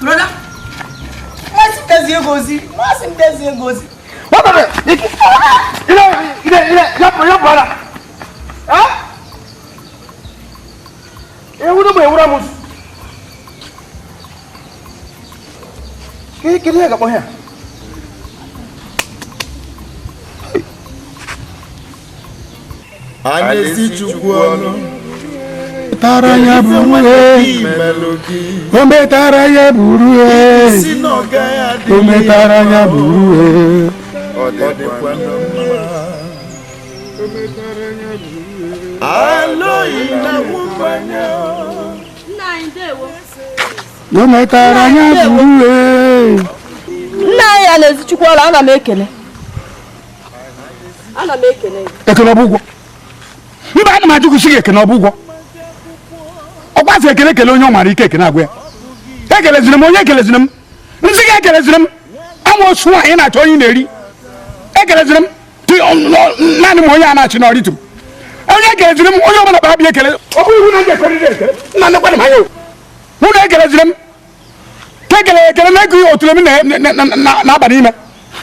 Brother, masị m bịazie ego ozi. Masị m bịazie ego ozi. Kedu ihe ga-akpọ ya? A na-esi Chukwu ọnụ. Tara ya buru e, o metara ya buru e, o metara ya buru e. Ọ dịkwa mma. Alọghị na mmanya. O metara ya buru e. Nna anyị ya na-ezi Chukwu ọrụ, ana m ekele. Ana m ekele. Ekele ọ bụ ụgwọ. Mba, ana m ajụ gị sị gị ekele ọ bụ ụgwọ. Ọkwa sị ekele ekele onye ọ mara ike ekele agwa ya. Ekeleziri m onye ekeleziri m. Nsị gị ekeleziri m. Amoosu nwaanyị na-achọ onye na-eri. Ekeleziri m. Naanị m onye a na-achị n'ọrịtụ m. Onye ekeleziri m onye ọbụla kpara abịa ekele. Ọ bụ iwu na ndị ekweriri ekele. Nna nnekwana m anya o. Mụ na ekeleziri m. Ka ekele ekele na-ego ihe otule m na-aba n'ime.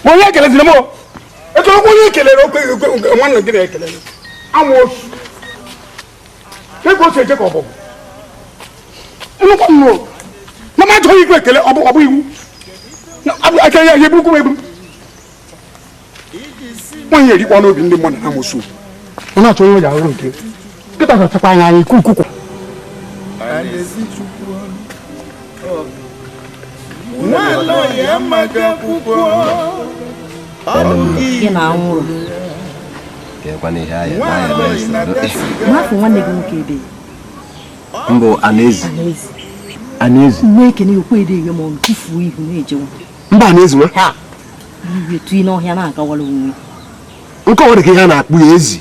Ma onye ekeleziri m o. Ekelekwa onye ekelere okwe nwanne gị na-ekele. Amoosu. Ka o si eje ka ọ bụ. Nnukwu nnụrụ. Na m achọghị ikwe ekele ọ bụ iwu. Aka ya eburukwu m eburu. Nwaanyị erikpọ n'obi ndị mmadụ na amosu. Ọ na-achọ onye o ji ahụrụ nke. Nkịta ga-achakwa anya anyị kuku. Nwanne gị nwoke ebe mbụ anaezi anaezi na-ekene okwu ede ma ọ tụfuo ihu na-ejewe mba anaezi nwe ha etu n'ọhịa na-agawara onwe nke ọ dị ka ihe a na-akpụ ya ezi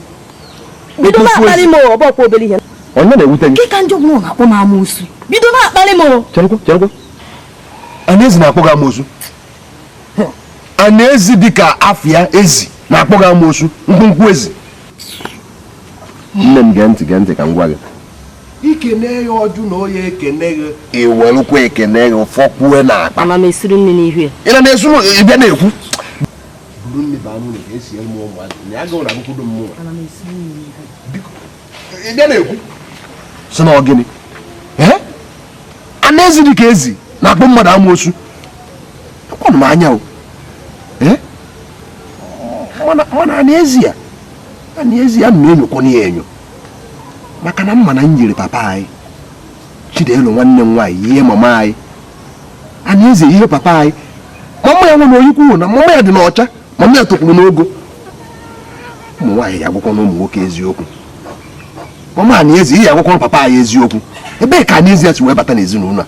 bido na-akparị m ọ bụkwa obere ihe onye na-ewute gị ka njọ gwụrụ na-akpọ m amoosu bido na-akparị m cherekwa cherekwa anaezi na-akpọ gị amoosu anaezi dị ka afịa ezi na-akpọ gị amoosu mkpụmkpụ ezi nne m gee ntị ka m gwa gị ikene ya ọjụ na onye ekene gị iwerukwa ekene gị fọkwue na akpa ana m esiri nne n'ihu ya ị na na-esuru ị bịa na-ekwu buru nne baa n'ụlọ ka esi eme ụmụazị na agụụ na agụkwudo mmụọ ana m esiri nne n'ihu biko ị bịa na-ekwu sị na ọ gịnị ee anaezi dị ka ezi na-akpọ mmadụ amoosu ekwanụ m anya o ee mana anaezi ya anaezi ya m na-enyokwana ya enyo maka na mma na m nyere papa anyị Chidelu nwanne m nwaanyị ihe mama anyị anaeze ihe papa anyị mama ya nwere onye kwuru na mama ya dị n'ọcha mama ya tokwuru n'ogo ụmụ nwaanyị ya agwakwa na ụmụ nwoke eziokwu mama anaeze ihe agwakwa papa anyị eziokwu ebee ka anaeze ya si wee bata n'ezinụlọ a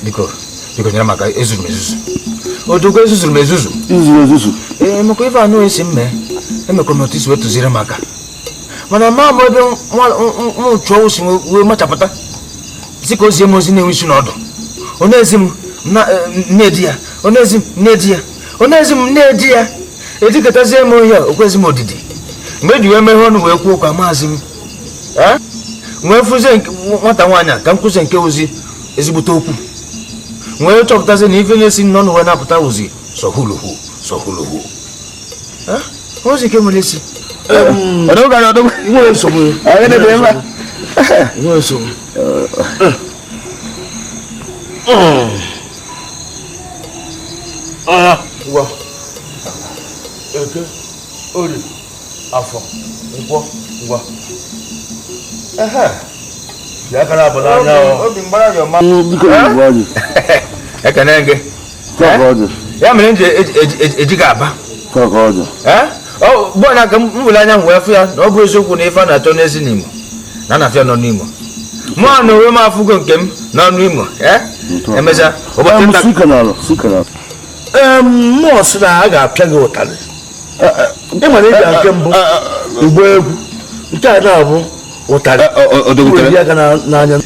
biko biko nyere maka ezuru m ezuzu odogwu ezuzuru m ezuzu izuru ezuzu ee maka ife anụ esi mme emekọrọ m otu isi wee tụziere m aka mana ma m ebe nwa chụọ osi wee machapụta si ka ozie m ozi na-enwe isi n'ọdụ ọ na-ezi m na-edi ya ọ na-ezi m na-edi ya ọ na-ezi m na-edi ya edikọtazie m ohi a okwezi m odidi mgbe eji wee meghe ọnụ wee kwuo okwu maazị m wee fụzie nwata nwaanyị a ka m kwụzie nke ozi ezigbote okwu wee chọpụtazie na ife na-esi n'ọnụ wee na-apụta ozi sọhuluhu sọhuluhu ozi nke nwere isi nwere nsogbu nwere nsogbu ngwa eke orie afọ nkwọ ngwa ya kara abụ n'anya obi mgbara ya ọma ekene gị ya mere m ji eji gị aba bụ anya ka m were anya m wee fụ ya na ọ bụ eziokwu na ife a na-achọ n'ezi n'Imo na na-afịa nọ n'Imo mụ na onwe m afụgo nke m n'ọnụ Imo emechaa ụbọchị nta mmụọ sị na a ga-apịa gị ụtarị ị nwere ịbịa nke mbụ igbo egwu nke a na-abụ ụtarị aka n'anya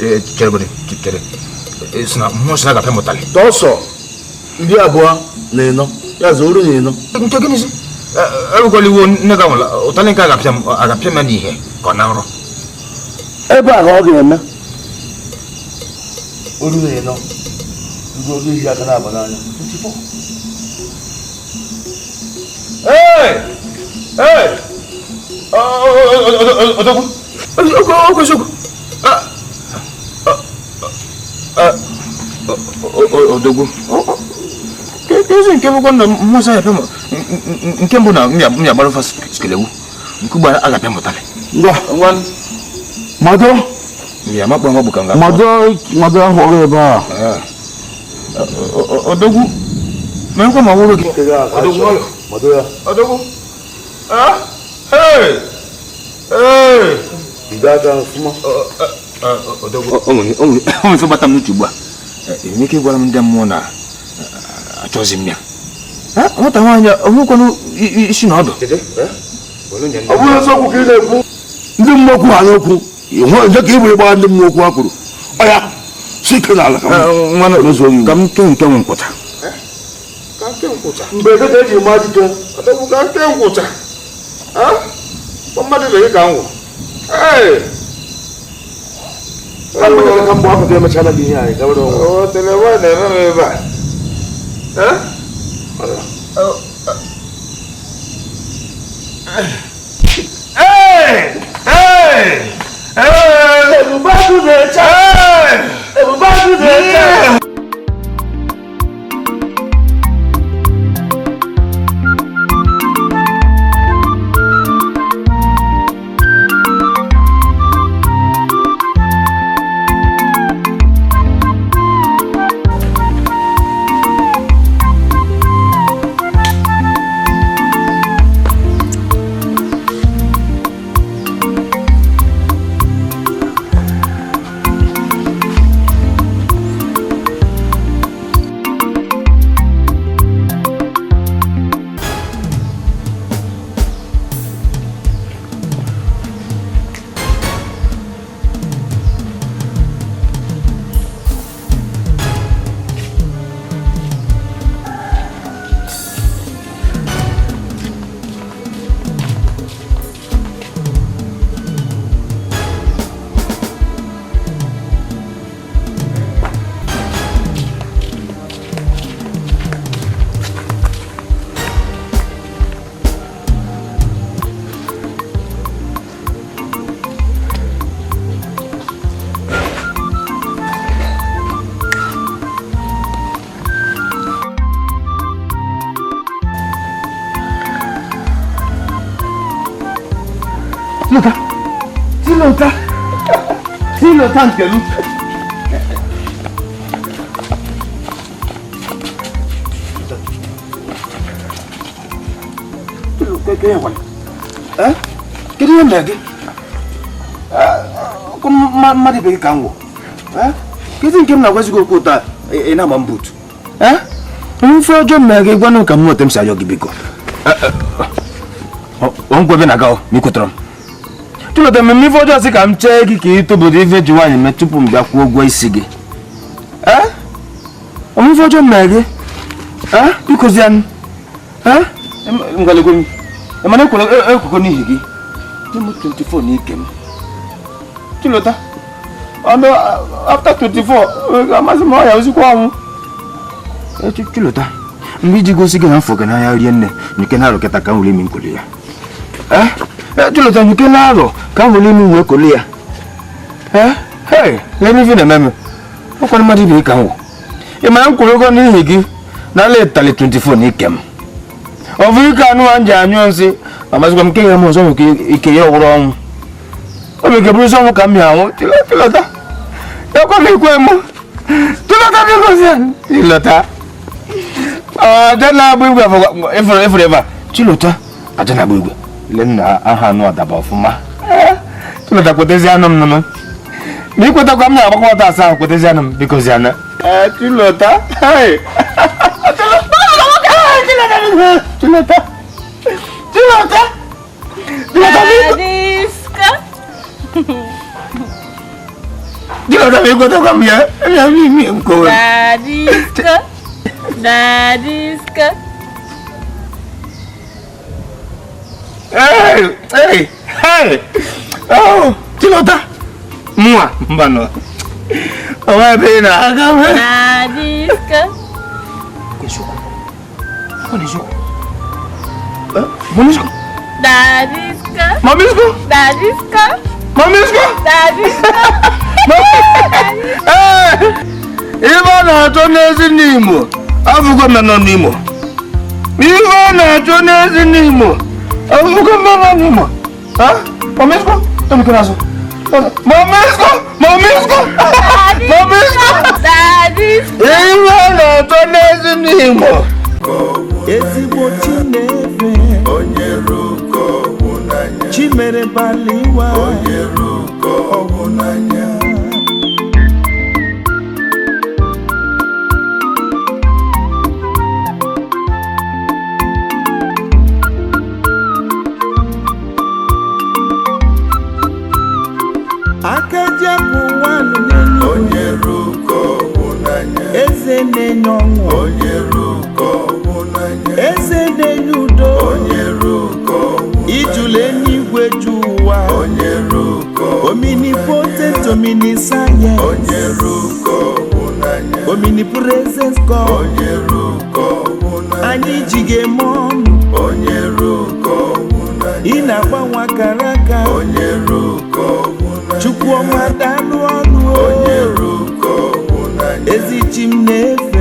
mmụọ sị na ga-apịa m ụtarị tọsọ 24 ya zoro na 40 nke gịnịzi erukwala iwu nne gị anwụla ụtarị nke agapịa m n'ihe ka ọ na nrọ ebe a ka ọ ga-eme oru na 40 ndị oge iji aka na-aba n'anya 24. Hey! Hey! Odogwu! Okwu Odogwu ezi nke bụkwa na mmụọ ya apịa nke mbụ na m ya gbara skelewu nke ugbo a ga-apịa m ụtarị ngwa mado ya makpọ bụ ka mado mado ahụ ọrụ ebe a Odogwu menkwa ma wụrụ gị Odogwu mado ya Odogwu hey hey aka ọfụma Odogwu o nwere ife gbata m n'uche ugbu a enwere ike ịgwara m ndị mmụọ na achọzi m ya nwata nwaanyị onwekwanụ isi na ọdụ ọ bụrụ eziokwu ka ị na-ekwu ndị mmụọ okwu ha n'okwu nje ka iburu gbara ndị mmụọ okwu ha kwuru ọ ya si ike n'ala ka m kee nke nwe nkwụcha mgbe eke ka eji maa dike ka nke nkwụcha mmadụ ibe gị ka m nwụ ka mgbe afọ ga-emechala gị ihe anyị gawere onwe na-eme m ebe a Hey! Hey! Hey! Ebube agụ na-eche! Ebube agụ na-eche! Chilota. Chilota. Chilota nke m. Kedu ihe mere gị? Mmadụ ibe gị ka m gwụ. Kedu nke m na-agwazi gị okwu taa ị na-agba m buutu? Mfe ọjọọ mere gị gwanụ ka m nweta m si ayọ gị biko. Ngwa ebe na-aga ma ị kwetara m. Chilota mmemme ife ọjọọ sị ka m chee gị ka ị tobodo ife ji nwaanyị mee tupu m bịa kwụọ ụgwọ isi gị. Ife ọjọọ mere gị? Biko zianụ. Ngwalegwe m. Mana ekwekọ n'ihi gị. Nye m 24 n'ike m. Chilota. After 24, amasị m ọya ozikwa ọnwụ. Chilota. Mgbe iji gosi gị na mfọ gị n'anya rie nne, nyuke na-arọ kịta ka m were imi nkoli ya. Chilota nyuke na-arọ ka m were imi wee koli ya. Hey, lee ife na-eme m. Ọkwa mmadụ ibe ka m wụ. Ị mara m kwụrụ ụgwọ n'ihi gị na ala ịtali 24 n'ike m. Ọ bụ ike anụ a ji anyụ nsị, amazikwa m nke ya m ọzọ nwere ike ya ọwụrụ ọnwụ. Ọ bụ ike bụrụ ọnwụ ka m ya anwụ. Chilota. Ekwe m ikwe m. Chilota biko si Chilota. Aja na-agba igwe efere ebe a. Chilota, aja na-agba igwe. Lee nna aha anụ adaba ọfụma. Chilota kwetezi anụ m nụnụ. Ma ikwetakwa m na-agbakọ ọta asaa kwetezi anụ m biko zi anụ. Chilota. Chilota. Chilota. Chilota biko. Chilota biko kwetakwa m ya. Dadiska. Dadiska. Hey, hey, hey. Oh, Chilota. Mwa, mbano. Oh, ebe na aga m. Dadiska. Kwesoko. Kwesoko. Mamisko. Dadiska. Mamisko. Dadiska. Mamisko. Dadiska. Hey! Ife a na-achọ n'ezi n'Imo, afụgo m nọ n'Imo. Ife a na-achọ n'ezi n'Imo, afụgo m nọ n'Imo. Ha? Mamisko? Tọmike n'azụ. Mamisko! Mamisko! Mamisko! Dadiska. Ife a na-achọ n'ezi n'Imo. Ezigbo Chineke, onye ruko ọhụnanya. Chimere baliwa, onye ruko ọhụnanya. Akaja bụ nwanụ n'enyi, onye ruko ọhụnanya. Eze na-enye ọṅụ, onye ruko ọhụnanya. Eze na-enye udo, onye ruko ọhụnanya. Ijule n'igwe ju ụwa, onye ruko omnipotent, omniscient, onye ruko ọhụnanya. Omnipresent God, onye ruko ọhụnanya. Anyị ji ga-eme ọnụ, onye ruko ọhụnanya. Ị na-agbanwe akara aka, onye ruko ọhụnanya. Chukwu ọma daalụ ọnụ, onye ruko ọhụnanya. Ezi chi m na-efe.